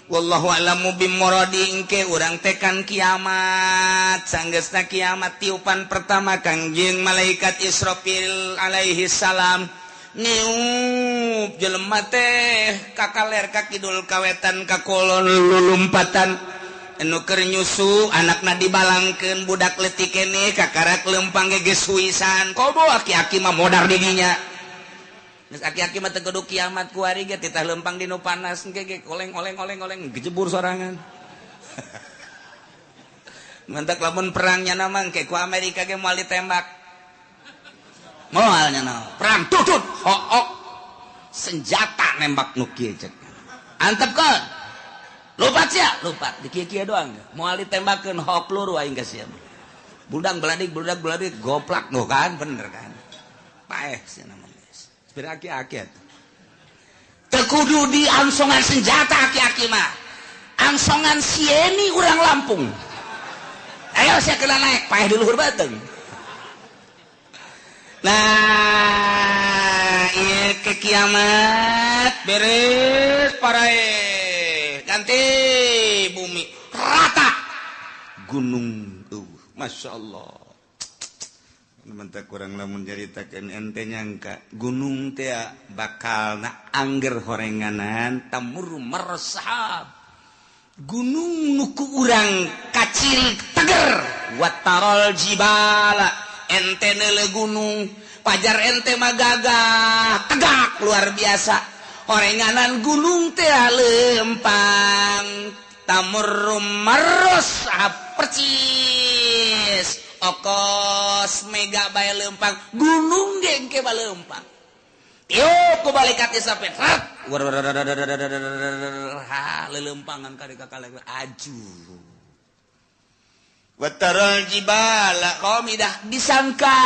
Wallahu a'lamu bimuradi. Engke urang tekan kiamat, sanggeusna kiamat tiupan pertama Kangjeng malaikat Israfil alaihi salam niup, jelema teh kakaler ka kidul kawetan kakolon lulumpatan. Anu keur nyusu anakna dibalangkeun, budak leutik keneh kakarak lempang ge geus huisan. Komo aki-aki mah modar didinya. Geus aki-aki mah teu kudu kiamat kuari ge titah lempang di nu panas engke ge oleng oleng oleng oleng gejebur sorangan. Mantak lamun perangnya nama engke ku Amerika ge moal ditembak. Moal nya perang tutut hook senjata nembak nu kieu cek. Antepkeun. Lupat sia, lupat. Di kieu-kieu doang. Moal ditembakeun hok peluru aing ka sia. Budak beladik, budak beladik goplak nu kan bener kan. Paeh sia nama geus. Sepira aki-aki atuh. Teu kudu diangsongan senjata aki-aki mah. Angsongan sieni urang Lampung. Ayo sia kena naik, paeh di luhur beuteung. Nah, ieu ke kiamat beres parae. Ganti bumi rata gunung Masya Allah. Mentah kurang lamun nyaritakeun ente nyangka gunung teh bakal na angger horenganan tamur mersahab. Gunung nu ku urang kaciri teger watarol jibala ente neule gunung pajar ente mah gagah tegak luar biasa. Horenganan gunung teh lempang tamur marros percis okos mega bae lempang gunung ge engke bae lempang. Tiup ku malaikat sampai rat ha lelempangan ka kakale aju. Wataral jibala qamidah disangka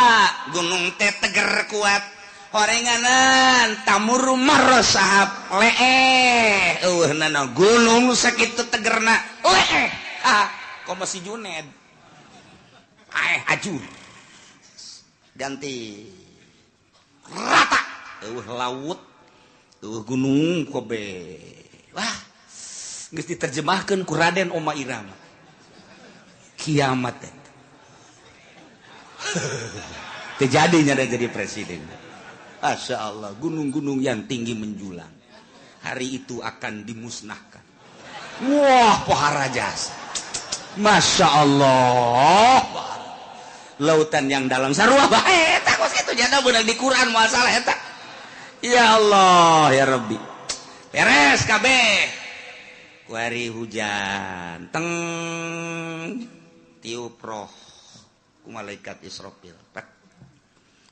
gunung teh teger kuat. Horenganan tamur marosahab leeh eueuh nana gunung sakitu tegerna leeh ah komo si Juned aeh aju ganti rata eueuh laut eueuh gunung kobe. Wah geus diterjemahkeun ku Raden Oma Irama kiamat eta teu jadinya jadi presiden. Masya Allah, gunung-gunung yang tinggi menjulang hari itu akan dimusnahkan. Wah, pohara jasa. Masya Allah, lautan yang dalam sarua bae eta kos kitu janda beunang di Quran masalah eta. Ya Allah, ya Rabbi. Beres kabeh. Kuari hujan teng tiup roh ku malaikat Israfil.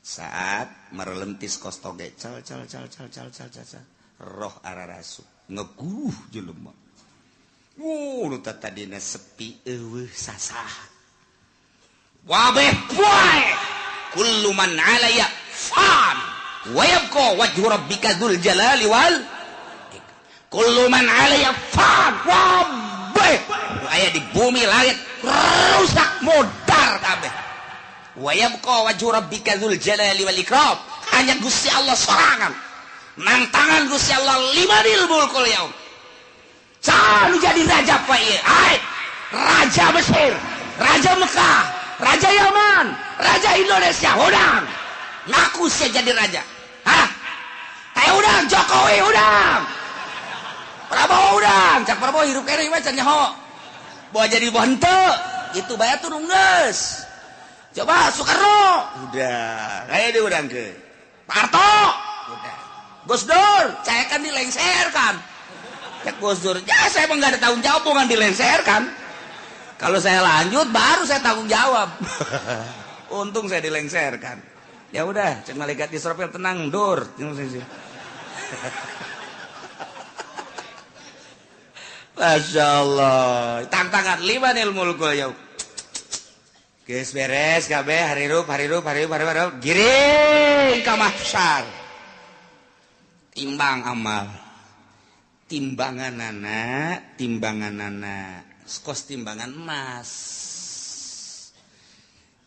Saat merelentis kos toge cal cal cal cal cal cal cal roh ararasu ngeguh jelema. Nu tadina sepi eueuh sasah. Wabeh poe kullu man 'alaiya fan wa yabqa wajhu rabbika dzul jalali wal kullu man 'alaiya fan. Wabeh nu aya di bumi langit rusak modar kabeh. Wa yabqa wajhu rabbika dzul jalali wal ikram. Hanya Gusti Allah sorangan. Nang tangan Gusti Allah limanil mulkul yaum. Saha nu jadi raja pa ieu? Ai, raja Mesir, raja Mekah, raja Yaman, raja Indonesia, hudang. Ngaku sia jadi raja. Hah? Teh udang Jokowi udang. Prabowo udang, cak Prabowo hirup kene mah can nyaho. Bawa jadi bawa henteu, itu bae atuh geus. Coba Soekarno, udah, kayak diundang ke Pak Harto, udah. Gus Dur, saya kan dilengserkan. Ya Gus Dur, ya saya emang nggak ada tanggung jawab, bukan dilengserkan. Kalau saya lanjut, baru saya tanggung jawab. Untung saya dilengserkan. Ya udah, cek malaikat Israfil tenang, Dur. Masya Allah, tantangan limanil mulkul yaum. Geus beres kabeh harirup harirup harirup harirup giring ka mahsyar. Timbang amal. Timbanganana, timbanganana kos timbangan emas.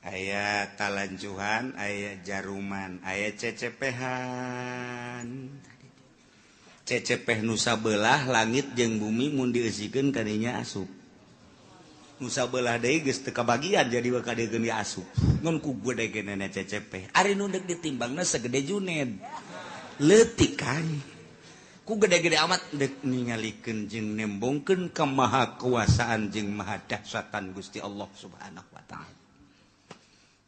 Aya talanjuhan, aya jaruman, aya cecepehan. Cecepeh nu sabelah langit jeung bumi mun dieusikeun kadinya asup. Nusa belah deui geus teu kabagian jadi bakal asup. Ngan ku gede-gedena CCP. Ari nu deuk ditimbangna segede Juned. Leutik kan. Ku gede-gede amat deuk ningalikeun jeung nembongkeun kemahakuasaan jeung mahadahsyatan Gusti Allah Subhanahu wa taala.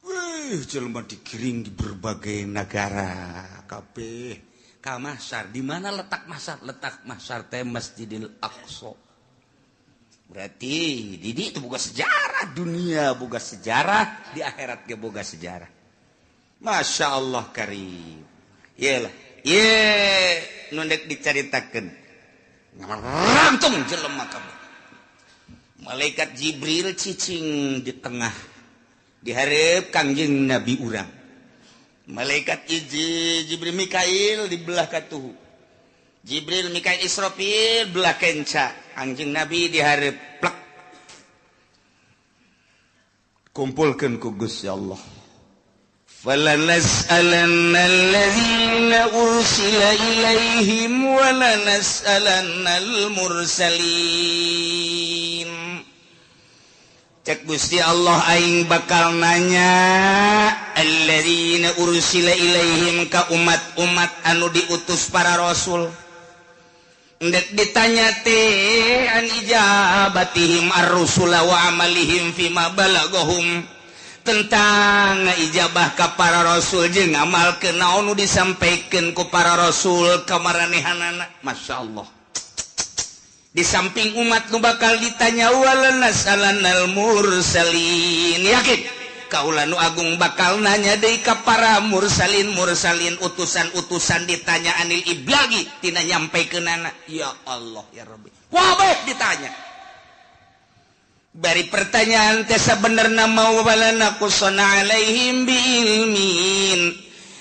Wih, jelema digiring di berbagai negara kabeh ka mahsyar. Di mana letak mahsyar? Letak mahsyar teh Masjidil Aqsa. Berarti Didi itu boga sejarah dunia, boga sejarah di akhirat ge boga sejarah. Masya Allah karim. Iyalah, ye nu deuk dicaritakeun. Ngarangtung jelema kabeh. Malaikat Jibril cicing di tengah di hareup Kangjeng Nabi urang. Malaikat Jibril Mikail di belah katuhu. Jibril Mikail Israfil belah kenca. Anjing Nabi dihareup plek. Kumpulkeun ku Gusti Allah. Falanas'alanna allazina ursila ilaihim wa lanas'alannal mursalin. Cek Gusti Allah aing bakal nanya allazina ursila ilaihim ka umat-umat anu diutus para rasul. Ndek ditanya teh an ijabatihim ar-rusula wa amalihim fima balagahum, tentang ijabah ka para rasul jeung ngamalkeun naon nu disampaikeun ku para rasul ka maranehanana. Masya Allah. Di samping umat nu bakal ditanya walanasalanal mursalin, yakin kaula nu agung bakal nanya deui ka para mursalin mursalin utusan-utusan ditanya anil iblagi tina nyampaikeunana. Ya Allah ya Rabbi, wabeh ditanya bari pertanyaan teh sabenerna mau walana qusana alaihim biilmin,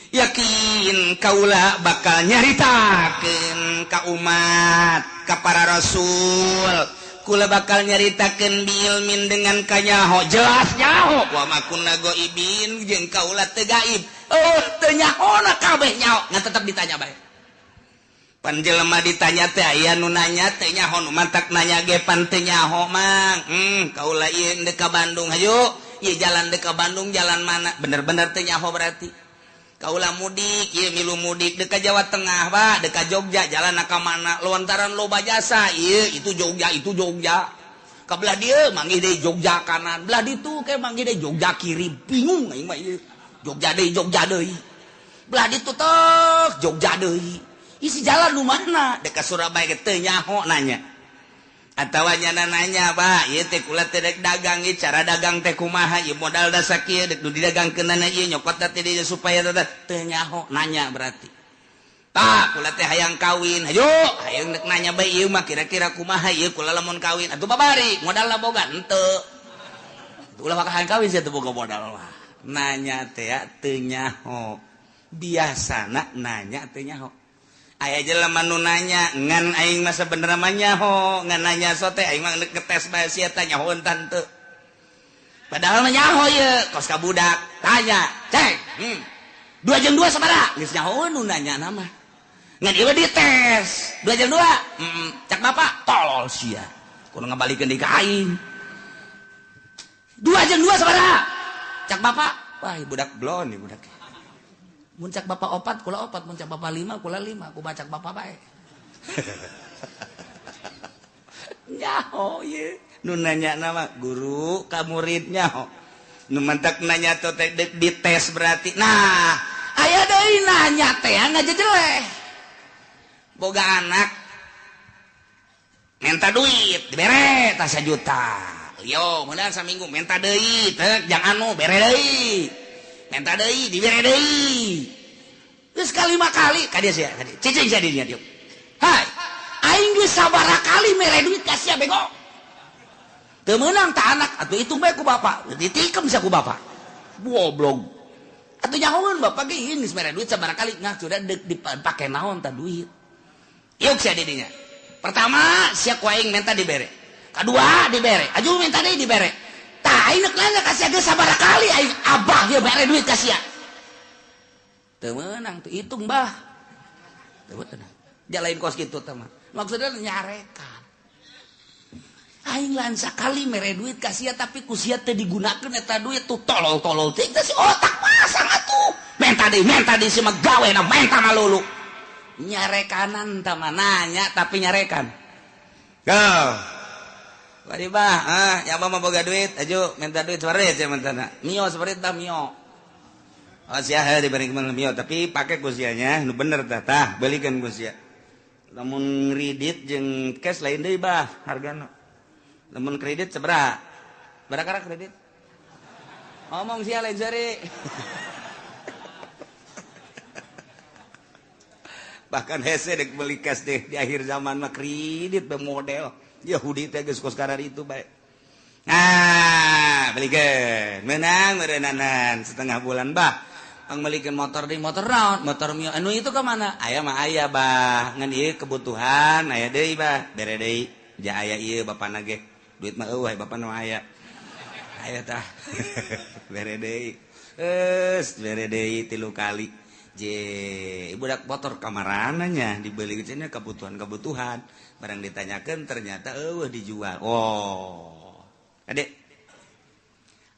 yakin kaula bakal nyaritakeun ka umat ka para rasul. Kula bakal nyaritakeun biilmin dengan kanyaho, jelas nyaho. Wa ma kunna ghaibin jeung kaula teu gaib. Oh, teu nyahona kabeh nyaho, ngan tetep ditanya bae. Pan jelema ditanya teh aya nu nanya teu nyaho, nu mantak nanya ge pan teu nyaho mang. Kaula ieu deuk ka Bandung hayu, ieu jalan deuk ka Bandung jalan mana? Bener-bener teu nyaho berarti. Kaula mudik, ieu milu mudik deuk ka Jawa Tengah, Pak, deuk ka Jogja, jalan ka mana? Lontaran loba jasa, ieu itu Jogja, itu Jogja. Ka belah dieu manggih deui Jogja kanan, belah ditu ke manggih deui Jogja kiri, bingung aing mah ieu. Jogja deui, Jogja deui. Belah ditu tek Jogja deui. Isi jalan nu mana? Deuk ka Surabaya ge teu nyaho nanya. Atawa nyana nanya, Pak, ieu teh kula teh dek dagang ieu cara dagang teh kumaha ieu modal da sakieu dek nu didagangkeunana ieu nyokot teh dieu supaya teu nyaho nanya berarti. Tah kula teh hayang kawin, hayu hayang dek nanya bae ieu mah kira-kira kumaha ieu kula lamun kawin atuh babari modalna boga henteu. Ulah maka hayang kawin sia teu boga modal mah. Nanya teh teu nyaho. Biasana nanya teu nyaho. Aya jelema nu nanya ngan aing mah sabenerna mah nyaho, ngan nanya sote aing mah ngetes bae sia teh nyaho tante. Padahal mah nyaho ieu kos ka budak, tanya, cek. 2 jeung 2 sabaraha? Geus nyaho nu nanya mah. Ngan ieu dites, 2 jeung 2. Cak bapak tolol sia. Kudu ngabalikeun deui ka aing. 2 jeung 2 sabaraha? Cak bapak, wah budak blon nih budak. Mun cak bapak 4, kula 4, mun cak bapak 5, kula 5, ku bacak bapak bae. Nyaho ye, nu nanya nama guru ka murid nyaho. Nu mantak nanya teh dites berarti. Nah, aya deui nanya teh ngajejeleh. Boga anak minta duit, dibere tah 1 juta. Yo, meunang saminggu minta deui, teh jang anu bere deui. Minta deui, dibere deui. Geus kalima kali ka dia sia, ka dia. Cicing sia dinya dieu. Hai, aing geus sabaraha kali mere duit ka sia bego. Teu meunang ta anak, atuh hitung bae ku bapak. Ditikem sia ku bapak. Goblok. Atuh nyahoeun bapak ge ieu geus mere duit sabaraha kali, nah sudah deuk dipake naon ta duit. Yuk sia di dinya. Pertama sia ku aing minta dibere. Kadua dibere, aju minta deui dibere. Tah aing nanya ka sia geus sabaraha kali aing abah ge bere duit ka sia. Teu meunang teu hitung bah. Teu meunang. Jalain kos kitu teh mah. Maksudna nyarekan. Aing lain sakali mere duit ka sia tapi ku sia teu digunakeun eta duit tuh tolol-tolol teh si otak pasang atuh. Menta deui si mah gawena menta malulu. Nyarekanan tah mah nanya tapi nyarekan. Go. Bari bah, ya mah boga duit, aju minta duit separit sia mintana. Mio separit tah mio. Oh sia heuh diberi mio tapi pake ku sia nya nu bener tah tah belikeun ku sia. Lamun kredit jeung cash lain deui bah hargana. Lamun kredit sabaraha? Berapa kredit? Ngomong sia lain seri. Bahkan hese dek beli cash deh di akhir zaman mah kredit be model. Yahudi teh geus kos karar itu bae. Nah, belikeun. Menang meureunnanan setengah bulan bah. Pang melikeun motor deui motor naon? Motor mio anu itu ka mana? Aya mah aya bah. Ngan ieu kebutuhan aya deui bah. Bere deui. Ja aya ieu bapana ge. Duit mah eueuh bapana mah aya. Aya tah. Bere deui. Geus bere deui 3 kali. Je, budak motor kamarana nya dibeli cenah kebutuhan-kebutuhan. Barang ditanyakan ternyata eueuh dijual. Oh. Adek.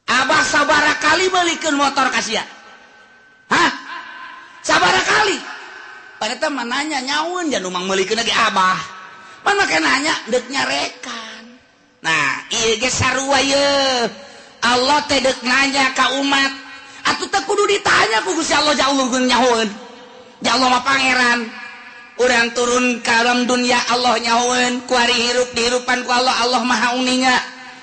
Abah sabaraha kali belikeun motor ka sia? Hah? Sabaraha kali? Padahal mah nanya nyaun jan umang meulikeun lagi abah. Pan make nanya deuk nyarekan. Nah, ieu ge sarua ye. Allah teh deuk nanya ka umat. Atuh teh kudu ditanya ku Gusti Allah ja Allah nyahoeun. Ja Allah mah pangeran. Urang turun ka alam dunia Allah nyahoeun, kuari hirup dihirupan ku Allah, Allah maha uninga.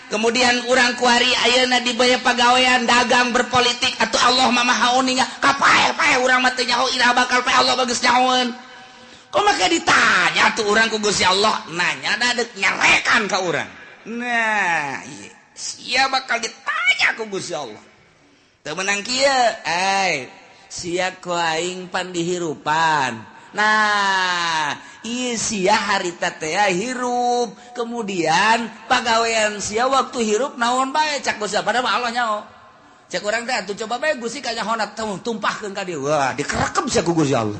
Kemudian urang kuari ayeuna dibaya pagawean dagang berpolitik atuh Allah mah maha uninga. Kapae-pae urang mah teu nyaho iraha bakal pae Allah bagus nyahoeun. Kok make ditanya tuh urang ku Gusti Allah, nanya da deuk nyarekan ka urang. Nah, ieu sia bakal ditanya ku Gusti Allah. Teu meunang kieu, ai sia ku aing pan dihirupan. Nah, ieu sia harita teh hirup, kemudian pagawean sia waktu hirup naon bae cak Gusti padahal mah Allah nyaho. Cek urang teh atuh coba bae Gusti kanyahona tumpahkeun ka dieu. Wah, dikerekep sia ku Gusti Allah.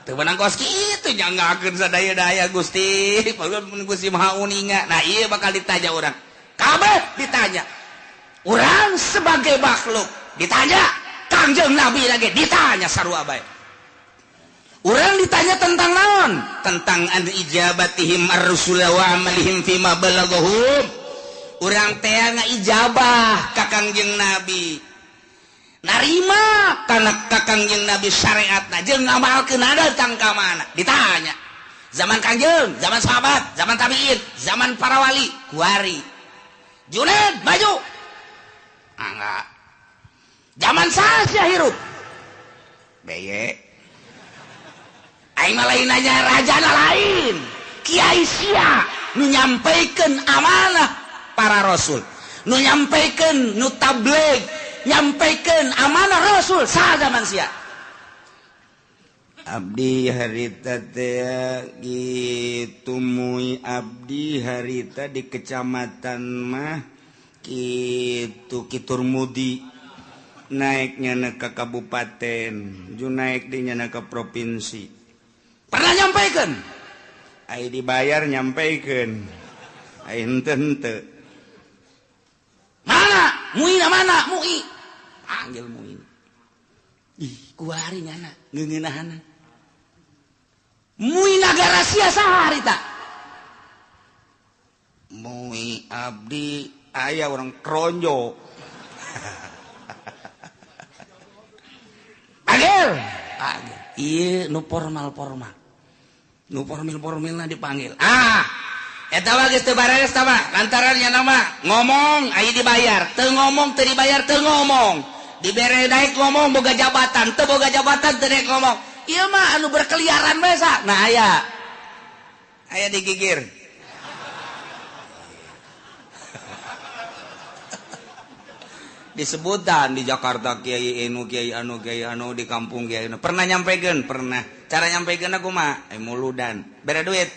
Teu meunang kos kitu nyanggakeun sadaya-daya Gusti, padahal mun Gusti Maha Uninga. Nah, ieu bakal ditanya urang. Kabeh ditanya. Urang sebagai makhluk ditanya, Kangjeng Nabi lagi ditanya sarua bae. Urang ditanya tentang naon? Tentang an ijabatihim ar-rusul wa amalihim fima balaghum. Urang teh ngaijabah ka Kangjeng Nabi. Narima kana ka Kangjeng Nabi syariatna jeung ngamalkeun datang ka mana? Ditanya. Zaman Kangjeng, zaman sahabat, zaman tabiin, zaman para wali, kuari. Junaid maju. Enggak. Zaman saha hirup? Beye. Aing mah lain nanya rajana lain. Kiai sia nu nyampaikan amanah para rasul. Nu nyampaikan nu tabligh, nyampaikan amanah rasul saha zaman sia. Abdi harita teh gitu mui abdi harita di kecamatan mah kitu Kiturmudi naiknya ke kabupaten ju naik di nyana ke provinsi pernah nyampaikan ai dibayar nyampaikan ai henteu henteu mana muina mana mui panggil mui ih kuari nyana ngeungeunahana mui nagara sia saha harita mui abdi aya orang kronjo panggil panggil ieu nu formal-formal nu formil-formilna dipanggil ah eta mah geus teu bareres tah mah lantaran nya nama ngomong aya dibayar teu ngomong teu dibayar teu ngomong dibere daek ngomong boga jabatan teu boga jabatan teu daek ngomong ieu mah anu berkeliaran bae sa nah aya aya digigir disebutan di Jakarta kiai anu kiai anu kiai anu di kampung kiai anu pernah nyampekeun pernah cara nyampekeun aku mah muludan bere duit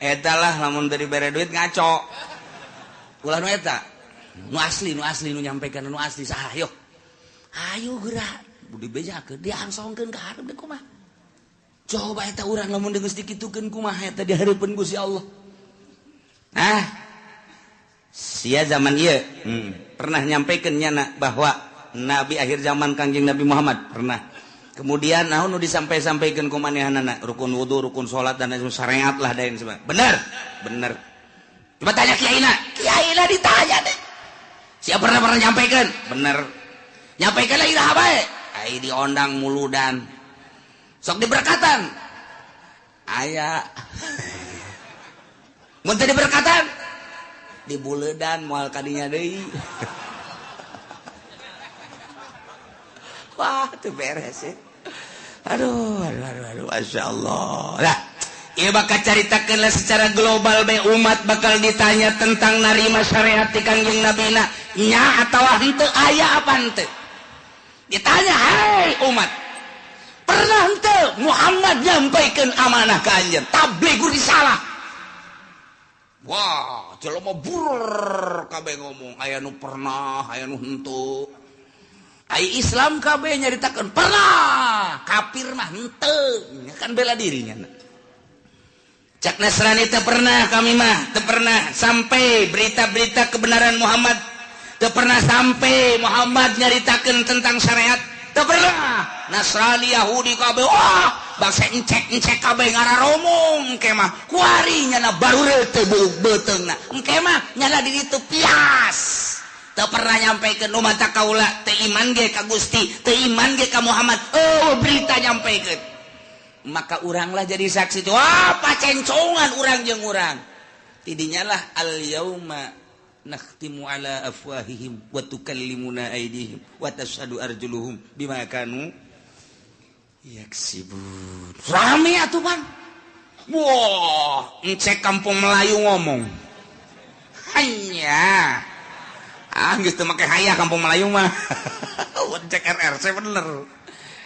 eta lah lamun teu dibere duit ngaco ulah nu eta nu asli nu nyampekeun nu asli saha ayo ayo geura dibejakeun diangsongkeun ka hareup deui kumaha coba eta urang lamun geus dikitukeun kumaha eta di hareupeun Gusti Allah ah sia zaman ieu pernah nyampaikan nyana bahwa nabi akhir zaman Kangjeng Nabi Muhammad pernah kemudian naon nu disampai-sampaikeun ku manehanana rukun wudu rukun salat dan lain syariat lah dan sebagainya bener bener coba tanya kiaina kiaina ditanya deh sia pernah pernah nyampaikan bener nyampaikan lah iraha bae ai diondang muludan sok diberkatan aya mun teu diberkatan di buledan moal kadinya deui wah teu beres ya aduh aduh aduh aduh masyaallah lah ieu bakal caritakeun lah secara global bae umat bakal ditanya tentang narima syariat ti Kangjeng Nabina nya atawa henteu aya apa henteu ditanya hai umat pernah henteu Muhammad nyampaikeun amanah ka anjeun tabligh risalah wah jelema burur kabeh ngomong aya nu pernah aya nu henteu ai Islam kabeh nyaritakeun pernah kafir mah henteu kan bela dirinya cak Nasrani teu pernah kami mah teu pernah sampai berita-berita kebenaran Muhammad teu pernah sampai Muhammad nyaritakeun tentang syariat teu pernah Nasrani Yahudi kabeh wah bangsa encek-encek kabeh ngararomong engke mah kuari nyana baru teu beuteungna engke mah nyana di ditu pias teu pernah nyampaikan nu mata kaula teu iman ge ka Gusti teu iman ge ka Muhammad oh berita nyampaikan maka uranglah jadi saksi wah pacencongan urang jeung urang tidinya lah al yauma nakhtimu ala afwahihim wa tukallimuna aydihim wa tashhadu arjuluhum bima kanu yaksibun. Rame atuh pan. Wah, encek kampung Melayu ngomong. Hanya. Ah, geus teu make haya kampung Melayu mah. Encek RRC bener.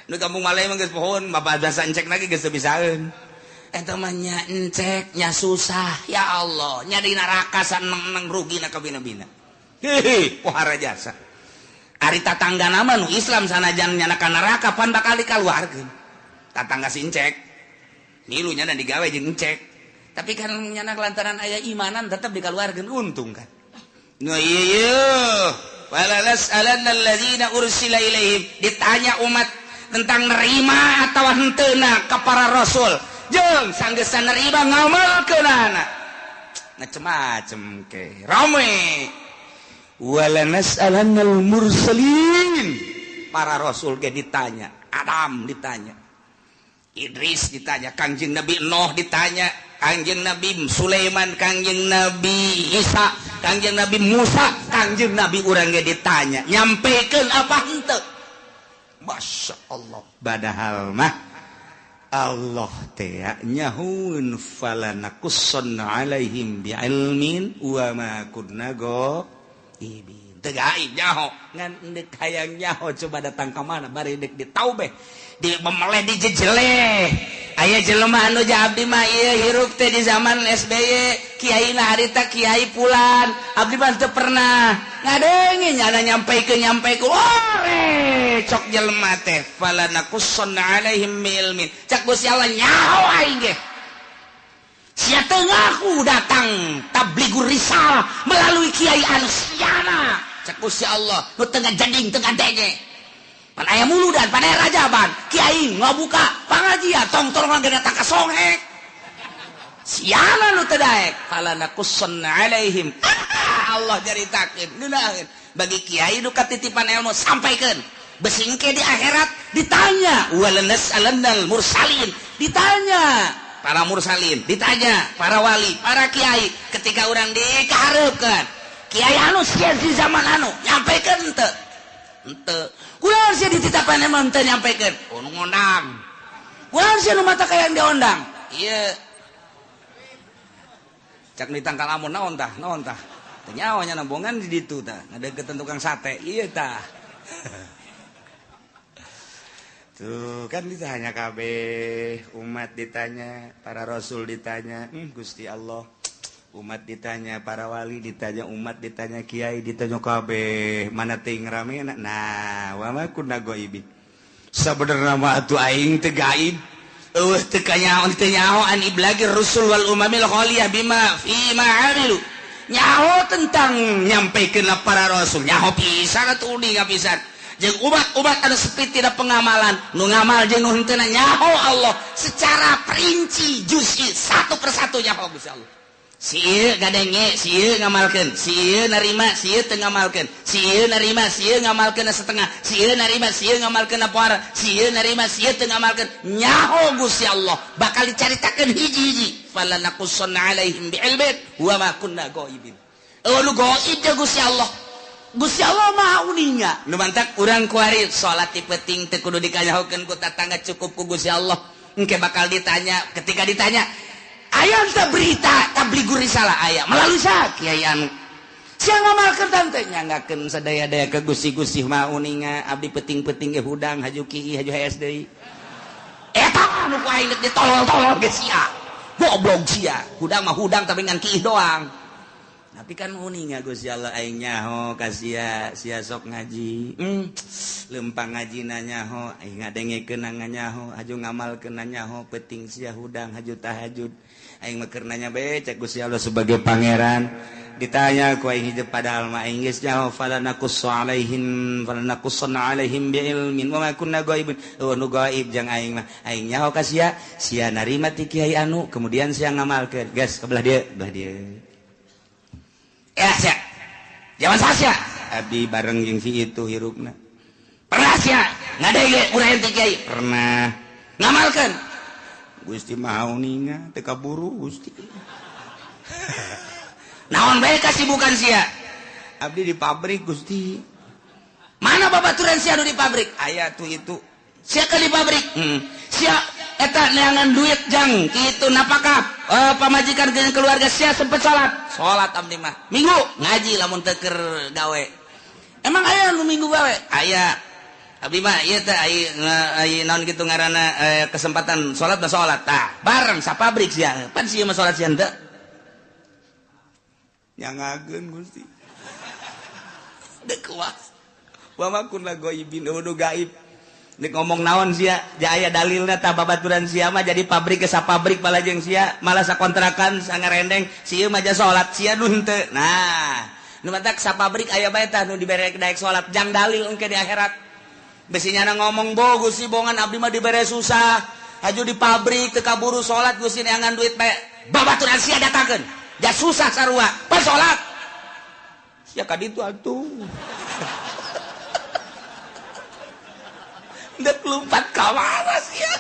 Nu kampung Melayu mah geus pohon, bapak biasa encek lagi geus teu bisaeun. Eta mah nya encek nya susah, ya Allah, nya di neraka saneng-neng rugina kabina-bina. Hehe, pohara jasa. Ari tatangga nama nu Islam sanajan nyana ka neraka pan bakal dikaluarkeun. Tatangga si encek. Milu nyana digawe jeung encek. Tapi kan nyana lantaran aya imanan tetep dikaluarkeun untung kan. Nu ieu wala nas'alanna alladzina ursila ilaihim ditanya umat tentang nerima atawa henteuna ka para rasul. Jeung sanggeusna nerima ngamalkeunana. Macem-macem ke. Rame. Wala nas'alannal mursalin. Para rasul ge ditanya, Adam ditanya, Idris ditanya, Kangjeng Nabi Nuh ditanya, Kangjeng Nabi Sulaiman, Kangjeng Nabi Isa, Kangjeng Nabi Musa, Kangjeng Nabi urang ge ditanya, nyampekeun apa henteu? Masya Allah. Padahal mah Allah teh nyahueun falanakussanna alaihim bi'ilmin wa ma kunna ghaibin. Teu gaib nyaho, ngan deuk hayang nyaho coba datang ka mana bari deuk ditaubeh, di memeleh dijejeleh. Aya jelema anu abdi mah ieu hirup teh di zaman SBY, kiai na harita kiai pulan, abdi mah teu pernah ngadenge nyana nyampaikeun nyampaikeun. Ore cok jelema teh falanakussanna alaihim bi'ilmin. Cak Gusti Allah nyaho aing ge. Sia teu ngaku datang tablighur risalah melalui kiai anu siana. Cak Gusti Allah nu teu ngajading teu ngadenge. Pan aya muludan, pan aya rajaban, kiai ngabuka pangajian tong-tong ge datang ka songhek. Siana nu teu daek falanakussanna alaihim. Allah caritakeun ngeunaheun bagi kiai nu katitipan ilmu sampaikeun. Besingke di akhirat ditanya walanas'alannal mursalin, ditanya para mursalin, ditanya para wali, para kiai ketika urang dikahareupeun. Kiai anu sia di zaman anu nyampaikeun henteu? Henteu. Kunaon sia dititapan emang teu nyampaikeun? Oh nu ngondang. Kunaon sia nu mata kayang diondang? Ieu. Cak ditangkal amun naon tah? Naon tah? Teu nyaho nya nambongan di ditu tah, ngadeukeutan tukang sate. Ieu tah. Tuh kan ditanya kabeh, umat ditanya, para rasul ditanya, Gusti Allah. Umat ditanya, para wali ditanya, umat ditanya, kiai ditanya kabeh, mana teuing ramena. Nah, wa ma kunna ghaibin. Sabenerna mah atuh aing teu gaib. Eueuh teu kanyaho teu nyaho an iblagir rusul wal umamil khaliyah bima fi ma amilu. Nyaho tentang nyampaikeun para rasul, nyaho pisan atuh uninga pisan. Jeung umat-umat anu sepi tidak pengamalan, nu ngamal jeung nu henteu nyaho Allah secara perinci juz'i satu persatu nyaho Gusti Allah. Si ieu ngadenge, si ieu ngamalkeun, si ieu narima, si ieu teu ngamalkeun, si ieu narima, si ieu ngamalkeun setengah, si ieu narima, si ieu ngamalkeun poara, si ieu narima, si ieu teu ngamalkeun. Nyaho Gusti Allah bakal dicaritakeun hiji-hiji. Falanakussanna alaihim bi'ilmin wa ma kunna ghaibin. Eueuh nu gaib jeung Gusti Allah. Gusti Allah Maha uninga. Nu mantak urang kuari salat ti peuting teu kudu dikanyahokeun ku tatangga, cukup ku Gusti Allah. Engke bakal ditanya, ketika ditanya aya teu berita tablighur risalah aya melalui sa kiai anu sia ngamalkeun tante nyanggakeun sadaya-daya ke Gusti-Gusti Maha uninga abdi peuting-peuting ge hudang haju kieu haju hees deui. Eta anu ku aing deuk ditolol-tolol ge sia. Goblok sia. Hudang mah hudang tapi ngan kieu doang. Tapi kan uninga Gusti Allah aing nyaho ka sia, sia sok ngaji. Lempang ngajina nyaho, aing ngadengekeun nyaho, haju ngamalkeun nyaho, peuting sia hudang haju tahajud. Aing mah keur nanya bae cek Gusti Allah sebagai pangeran. Ditanya ku aing hidup padahal mah aing geus nyaho falanakussu alaihim falanakussanna alaihim biilmin wa ma kunna ghaibin. Oh nu gaib jang aing mah. Aing nyaho ka sia, sia narima ti kiai anu, kemudian sia ngamalkeun. Geus ke belah dieu, belah dieu. Ya sia. Zaman sia. Abdi bareng jeung si itu hirupna. Pernah sia ngadenge urang ti kiai? Pernah. Ngamalkeun. Gusti Maha uninga teu kaburu Gusti. Naon bae kasibukan sia? Abdi di pabrik Gusti. Mana babaturan sia nu di pabrik? Aya tuh itu. Sia ke di pabrik? Sia eta neangan duit jang kitu napakah pamajikan jeung keluarga sia sempet salat? Salat abdi mah. Minggu ngaji lamun teu keur gawe. Emang aya nu minggu gawe? Aya. Abdi mah ieu teh ai naon kitu ngaranna kesempatan salat mah salat. Tah, bareng sapabrik sia. Pan sia mah salat sia henteu. Nyangageun Gusti. Deuk kuas. Wa ma kunna ghaibin, nu gaib. Nek ngomong naon sia, aya dalilna tah babaturan sia mah jadi pabrik ke sapabrik balajeng sia, malah sakontrakan sangarendeng, si ieu mah ja salat sia nu henteu. Nah, nu matak sapabrik aya bae tah nu dibere daek salat jang dalil engke di akhirat. Besi nyana ngomong bo Gusti bongan abdi mah dibere susah, haju di pabrik teu kaburu salat Gusti neangan duit bae. Babaturan sia datangkeun. Ja susah sarua, pas salat. Sia ka ditu atuh. Dek lompat ka mana sia?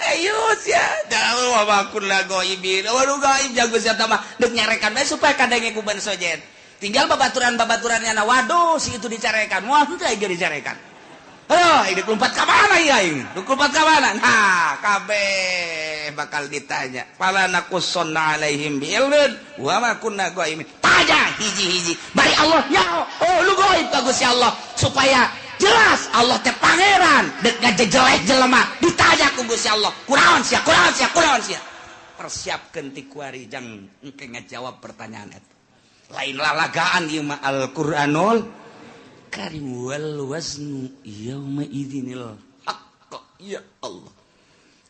Ayo sia. Wa ma kunna ghaibin. Waduh, gaib jago sia mah deuk nyarekan bae supaya kadenge ku ban sojen. Tinggal babaturan-babaturannya na, waduh, si itu dicarekan. Wah, henteu aing dicarekan. Aduh, ini lompat ka mana ya ini? Lompat ka mana? Nah, kabeh bakal ditanya. Fala naqussanna alaihim bi'ilmin wa ma kunna ghaibin. Tanya hiji-hiji. Bari Allah nyaho. Oh, lu gaib ka Gusti Allah supaya jelas Allah teh pangeran dek ngajejelek jelema ditanya ku Gusti Allah. Kunaon sia? Kunaon sia? Kunaon sia? Persiapkeun ti kuari jang engke ngajawab pertanyaan eta. Lain lalagaan ieu mah Al-Qur'anul Karim. Wal waznu yauma idzinil haqq. Ya Allah,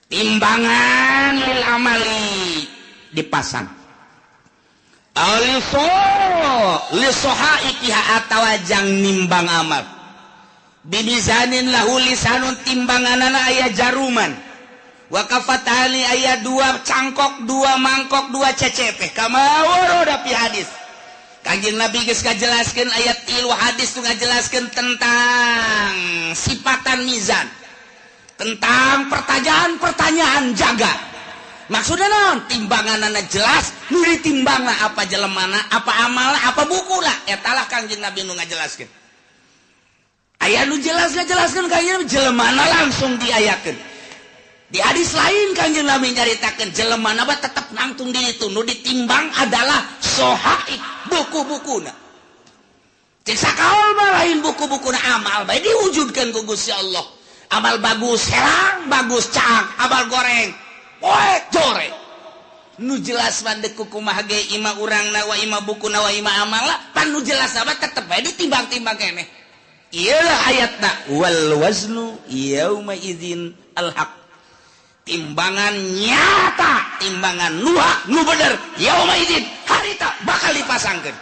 timbangan lil amali dipasang aliso li sohaikiha atawa jang nimbang amal bimizanin lahu lisanun, timbanganana aya jaruman, wa kafatani aya dua cangkok, dua mangkok, dua cecep, kama warada fi hadis. Kanjeng Nabi geus ngajelaskeun ayat tilu hadis tuh ngajelaskeun tentang sifatan mizan, tentang pertanyaan-pertanyaan jaga. Maksudnya naon? Timbanganana jelas, nu ditimbangna apa jelemana, apa amalna, apa bukuna. Eta lah Kanjeng Nabi nu ngajelaskeun. Aya nu jelas ngajelaskeun Kanjeng Nabi jelemana langsung diayakeun. Di hadis lain Kanjeng Nabi nyaritakeun jelemana mah tetep nangtung di itu, nu ditimbang adalah sohaib, buku-bukuna. Cek sakaol mah lain buku-bukuna, amal bae diwujudkeun ku Gusti Allah. Amal bagus herang, bagus caang, amal goreng poek jore. Nu jelas mah deuk kumaha ge ima urangna wa ima bukuna wa ima amalna, pan nu jelas mah tetep bae ditimbang-timbang keneh. Ieu ayatna wal waznu yauma idzin al haq. Timbangan nyata, timbangan nuha nu bener, yauma idzin harita bakal dipasangkeun.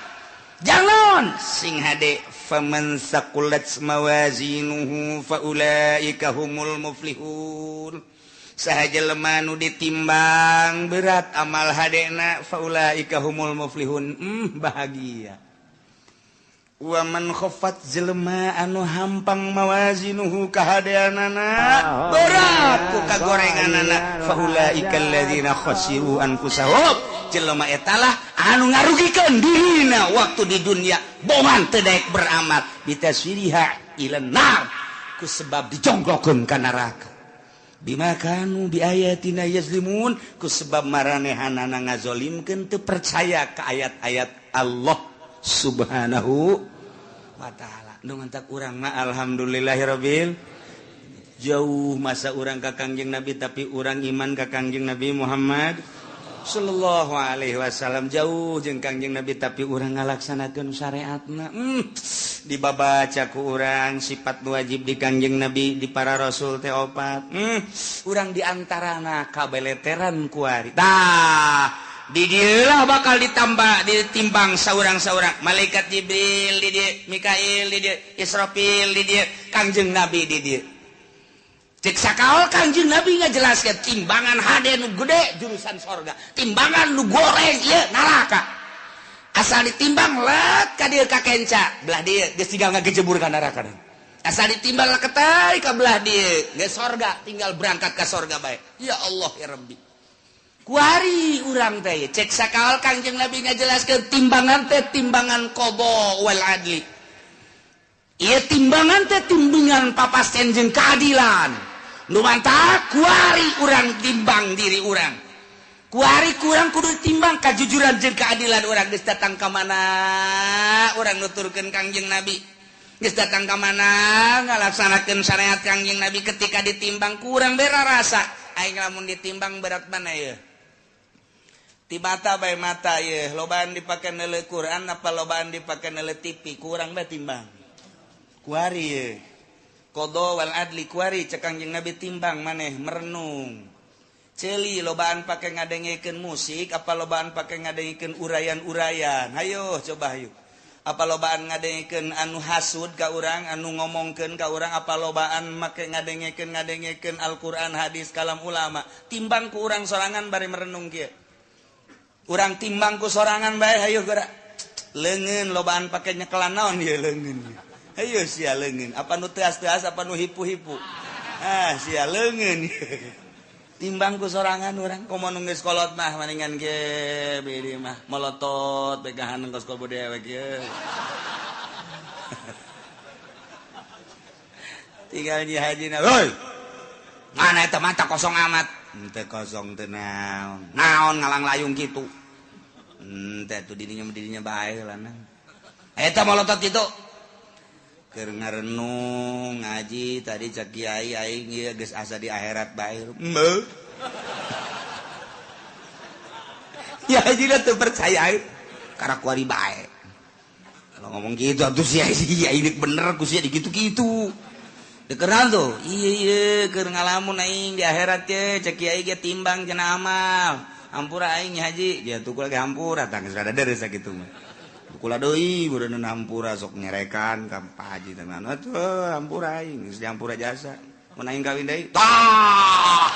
Jangan sing hade, faman saqulat mawazinuhu faulaika humul muflihun. Saha jelema nu ditimbang berat amal hadena, faulaika humul muflihun, bahagia. Wa man khaffat, jelema anu hampang, mawazinuhu kahadeanana berat ku kagorenganana, faulaika alladzina khasiru anfusahum, jelema etalah anu ngarugikeun dirina waktu di dunia, bongan teu daek beramal, bitaswiriha ila nar, ku sebab dijongklokeun ka neraka, bima kanu bi ayatina yazlimun, ku sebab maranehanana ngazolimkeun, teu percaya ka ayat-ayat Allah Subhanahu wa ta'ala. Nu mantak urang mah alhamdulillahirabbil, jauh masa urang ka Kangjeng Nabi, tapi urang iman ka Kangjeng Nabi Muhammad sallallahu alaihi wasallam. Jauh jeung Kangjeng Nabi, tapi urang ngalaksanakeun syariatna. Dibabaca ku urang sifat wajib di Kangjeng Nabi, di para rasul teh opat. Urang diantarana kabeleteran kuari. Tah, di dieulah bakal ditambah ditimbang saurang-saurang. Malaikat Jibril di dieu, Mikail di dieu, Israfil di dieu, Kangjeng Nabi di dieu. Cek sakaol Kangjeng Nabi ngajelaskeun timbangan hade nu gede jurusan sorga, timbangan nu goreng ieu neraka. Asal ditimbang let ka dieu ka kenca belah dieu geus tinggal ngagejebur ka neraka. Asal ditimbang leketai ka belah dieu geus sorga, tinggal berangkat ka sorga bae. Ya Allah ya Rabbi. Kuari urang teh cek sakaol Kangjeng Nabi ngajelaskeun timbangan teh timbangan qada wal adli. Ieu timbangan teh timbangan papasten jeung keadilan. Nu mantak kuari urang timbang diri urang. Kuari kurang kudu timbang kajujuran jeung keadilan urang. Geus datang ka mana urang nuturkeun Kangjeng Nabi, geus datang ka mana ngalaksanakeun syariat Kangjeng Nabi, ketika ditimbang kurang bera rasa aing lamun ditimbang berat mana ya. Ti mata bae, mata ye lobaan dipake neuleu Quran apa lobaan dipake neuleu TV, kurang bae timbang kuari ye. Qada wal adli kuari cek Kangjeng Nabi timbang maneh merenung. Ceuli lobaan pake ngadengekeun musik apa lobaan pake ngadengekeun urayan-urayan? Hayo coba, hayo. Apa lobaan ngadengekeun anu hasud ka urang, anu ngomongkeun ka urang, apa lobaan make ngadengekeun ngadengekeun Al-Qur'an, hadis, kalam ulama? Timbang ku urang sorangan bari merenung kieu. Urang timbang ku sorangan bae, hayo geura. Leungeun lobaan pake nyekelan naon ieu leungeun? Hayo sia leungeun. Apa nu teas-teas, apa nu hipu-hipu? Ah, sia leungeun. Timbang ku sorangan urang komo nu geus kolot mah maningan ge bedi mah molotot pegahan kos kobo dewek ye. Tinggal nyi hajina, "Hoi. Mana eta mata kosong amat?" Henteu kosong teh naon. Naon ngalang layung kitu. Henteu atuh dirinya bae lah. Eta molotot kitu. Keur ngarenung ngaji tadi cak kiai aing ieu geus asa di akhirat bae. Heuh. Ya haji teu percaya aing. Karena kuari bae. Kalau ngomong gitu atuh sia ini bener ku sia digitu-gitu. Dikeran tuh. Iya iya keur ngalamun aing di akhirat ye cek kiai ge timbang cenah amal. Hampura aing haji, dia tuh lagi hampura tah geus rada deres sakitu mah. Kula deui meureun hampura sok nyerekan ka Pak Haji teh mana atuh hampura aing geus dihampura jasa. Mun aing kawin deui tah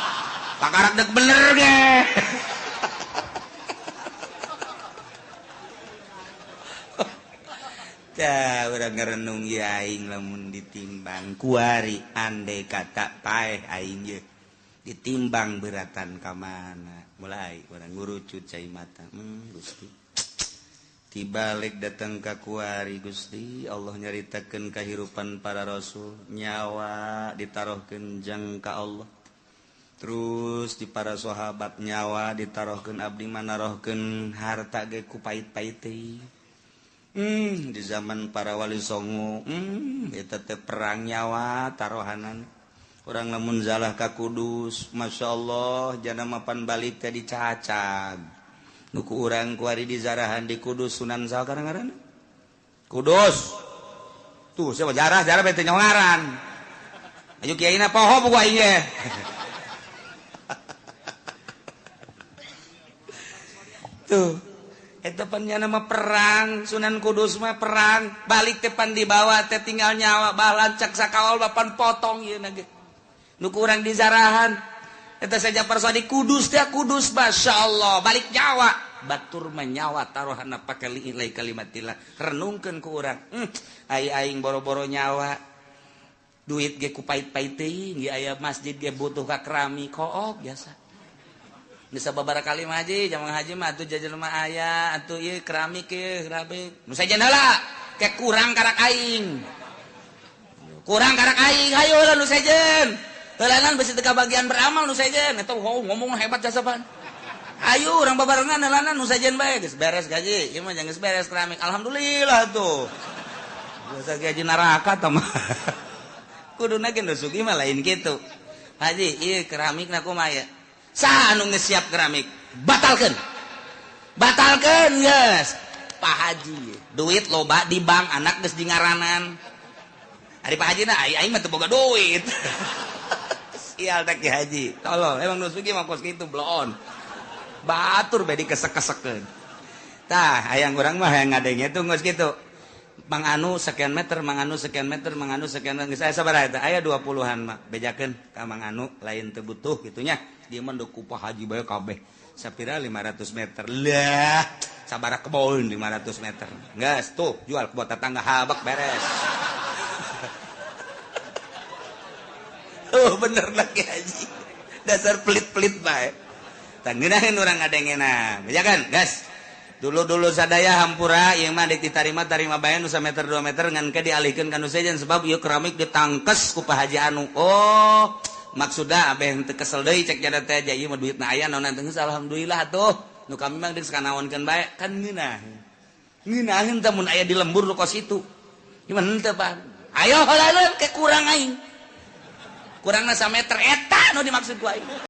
pakarak deuk bener ge. Tah urang ngarenung ieu aing lamun ditimbang kuari andai kata paeh aing ye ditimbang beratan ka mana mulai urang ngurucut cai mata Gusti. Tibalik datang ka kuari Gusti Allah nyaritakeun kahirupan para rasul nyawa ditaruhkeun jang ka Allah terus di para sahabat nyawa ditaruhkeun abdi manarohkeun harta ge ku pait-pait teh di zaman para wali songo eta teh perang nyawa taruhanan urang lamun zalah ka Kudus masyaallah jana mapan balik teh dicacag nuku urang kuari di zarahan di Kudus Sunan saha ngaranna Kudus tuh siapa jarah jarah bete nyongaran ayo kiaina poho buku aing ge tuh eta pan nya mah perang Sunan Kudus mah perang balik teh pan dibawa teh tinggal nyawa balancak sakawal bapan potong ieu na ge nuku urang di zarahan eta saja persadi Kudus teh Kudus masyaallah balik nyawa batur menyawa taruhana pake liilai kalimatillah renungkeun ku urang ai aing boro-boro nyawa duit ge ku pait-pait teuing ge aya masjid ge butuh ka keramik kook biasa bisa babaraha kali mah haji jaman haji mah atuh jajan mah aya atuh ieu keramik ieu keramik nu sajen heula ke kurang karak aing kurang karak aing hayu heula nu sejen heulaan besi teu kabagian beramal nu sejen eta ngomong hebat jasa pan ayo urang babarengan heulanan nu sejen bae geus beres gaji ieu mah geus beres keramik alhamdulillah tuh biasa gaji neraka tah mah kuduna ge nu sugih mah lain kitu haji ieu keramikna kumaha ya saha anu geus siap keramik batalkeun batalkeun geus Pak Haji duit loba di bank anak geus di ngaranan ari Pak Haji na aing mah teu boga duit. Sial tak Ki Haji tolol emang nu sugih mah kos kitu bloon batur bae dikesek-kesekeun tah hayang urang mah hayang ngadenge tuh geus kitu Mang Anu sekian meter Mang Anu sekian meter Mang Anu sekian meter geus aya sabaraha eta aya 20-an mah bejakeun ka Mang Anu lain teu butuh kitu nya dia mah deuk ku Pak Haji bae kabeh sapira 500 meter lah sabaraha kebon 500 meter geus tuh jual ke tetangga habak beres. Oh bener lagi haji dasar pelit-pelit bae tangeunaheun urang ngadengena bejakeun gas dulu-dulu sadaya hampura ieu mah deuk ditarima tarima bae nu sameter 2 meter ngan ke dialihkeun ka nu sejen sebab ieu keramik ditangkes ku Pak Haji anu oh maksudna abeh teu kesel deui cek jada teh aja ieu mah duitna aya naon teh alhamdulillah atuh nu kami mah geus kanaonkeun bae kan ngeunah ngeunaheun teh mun aya di lembur nu kos itu ieu mah henteu Pak ayo heula ke kurang aing kurangna sameter eta nu dimaksud ku aing.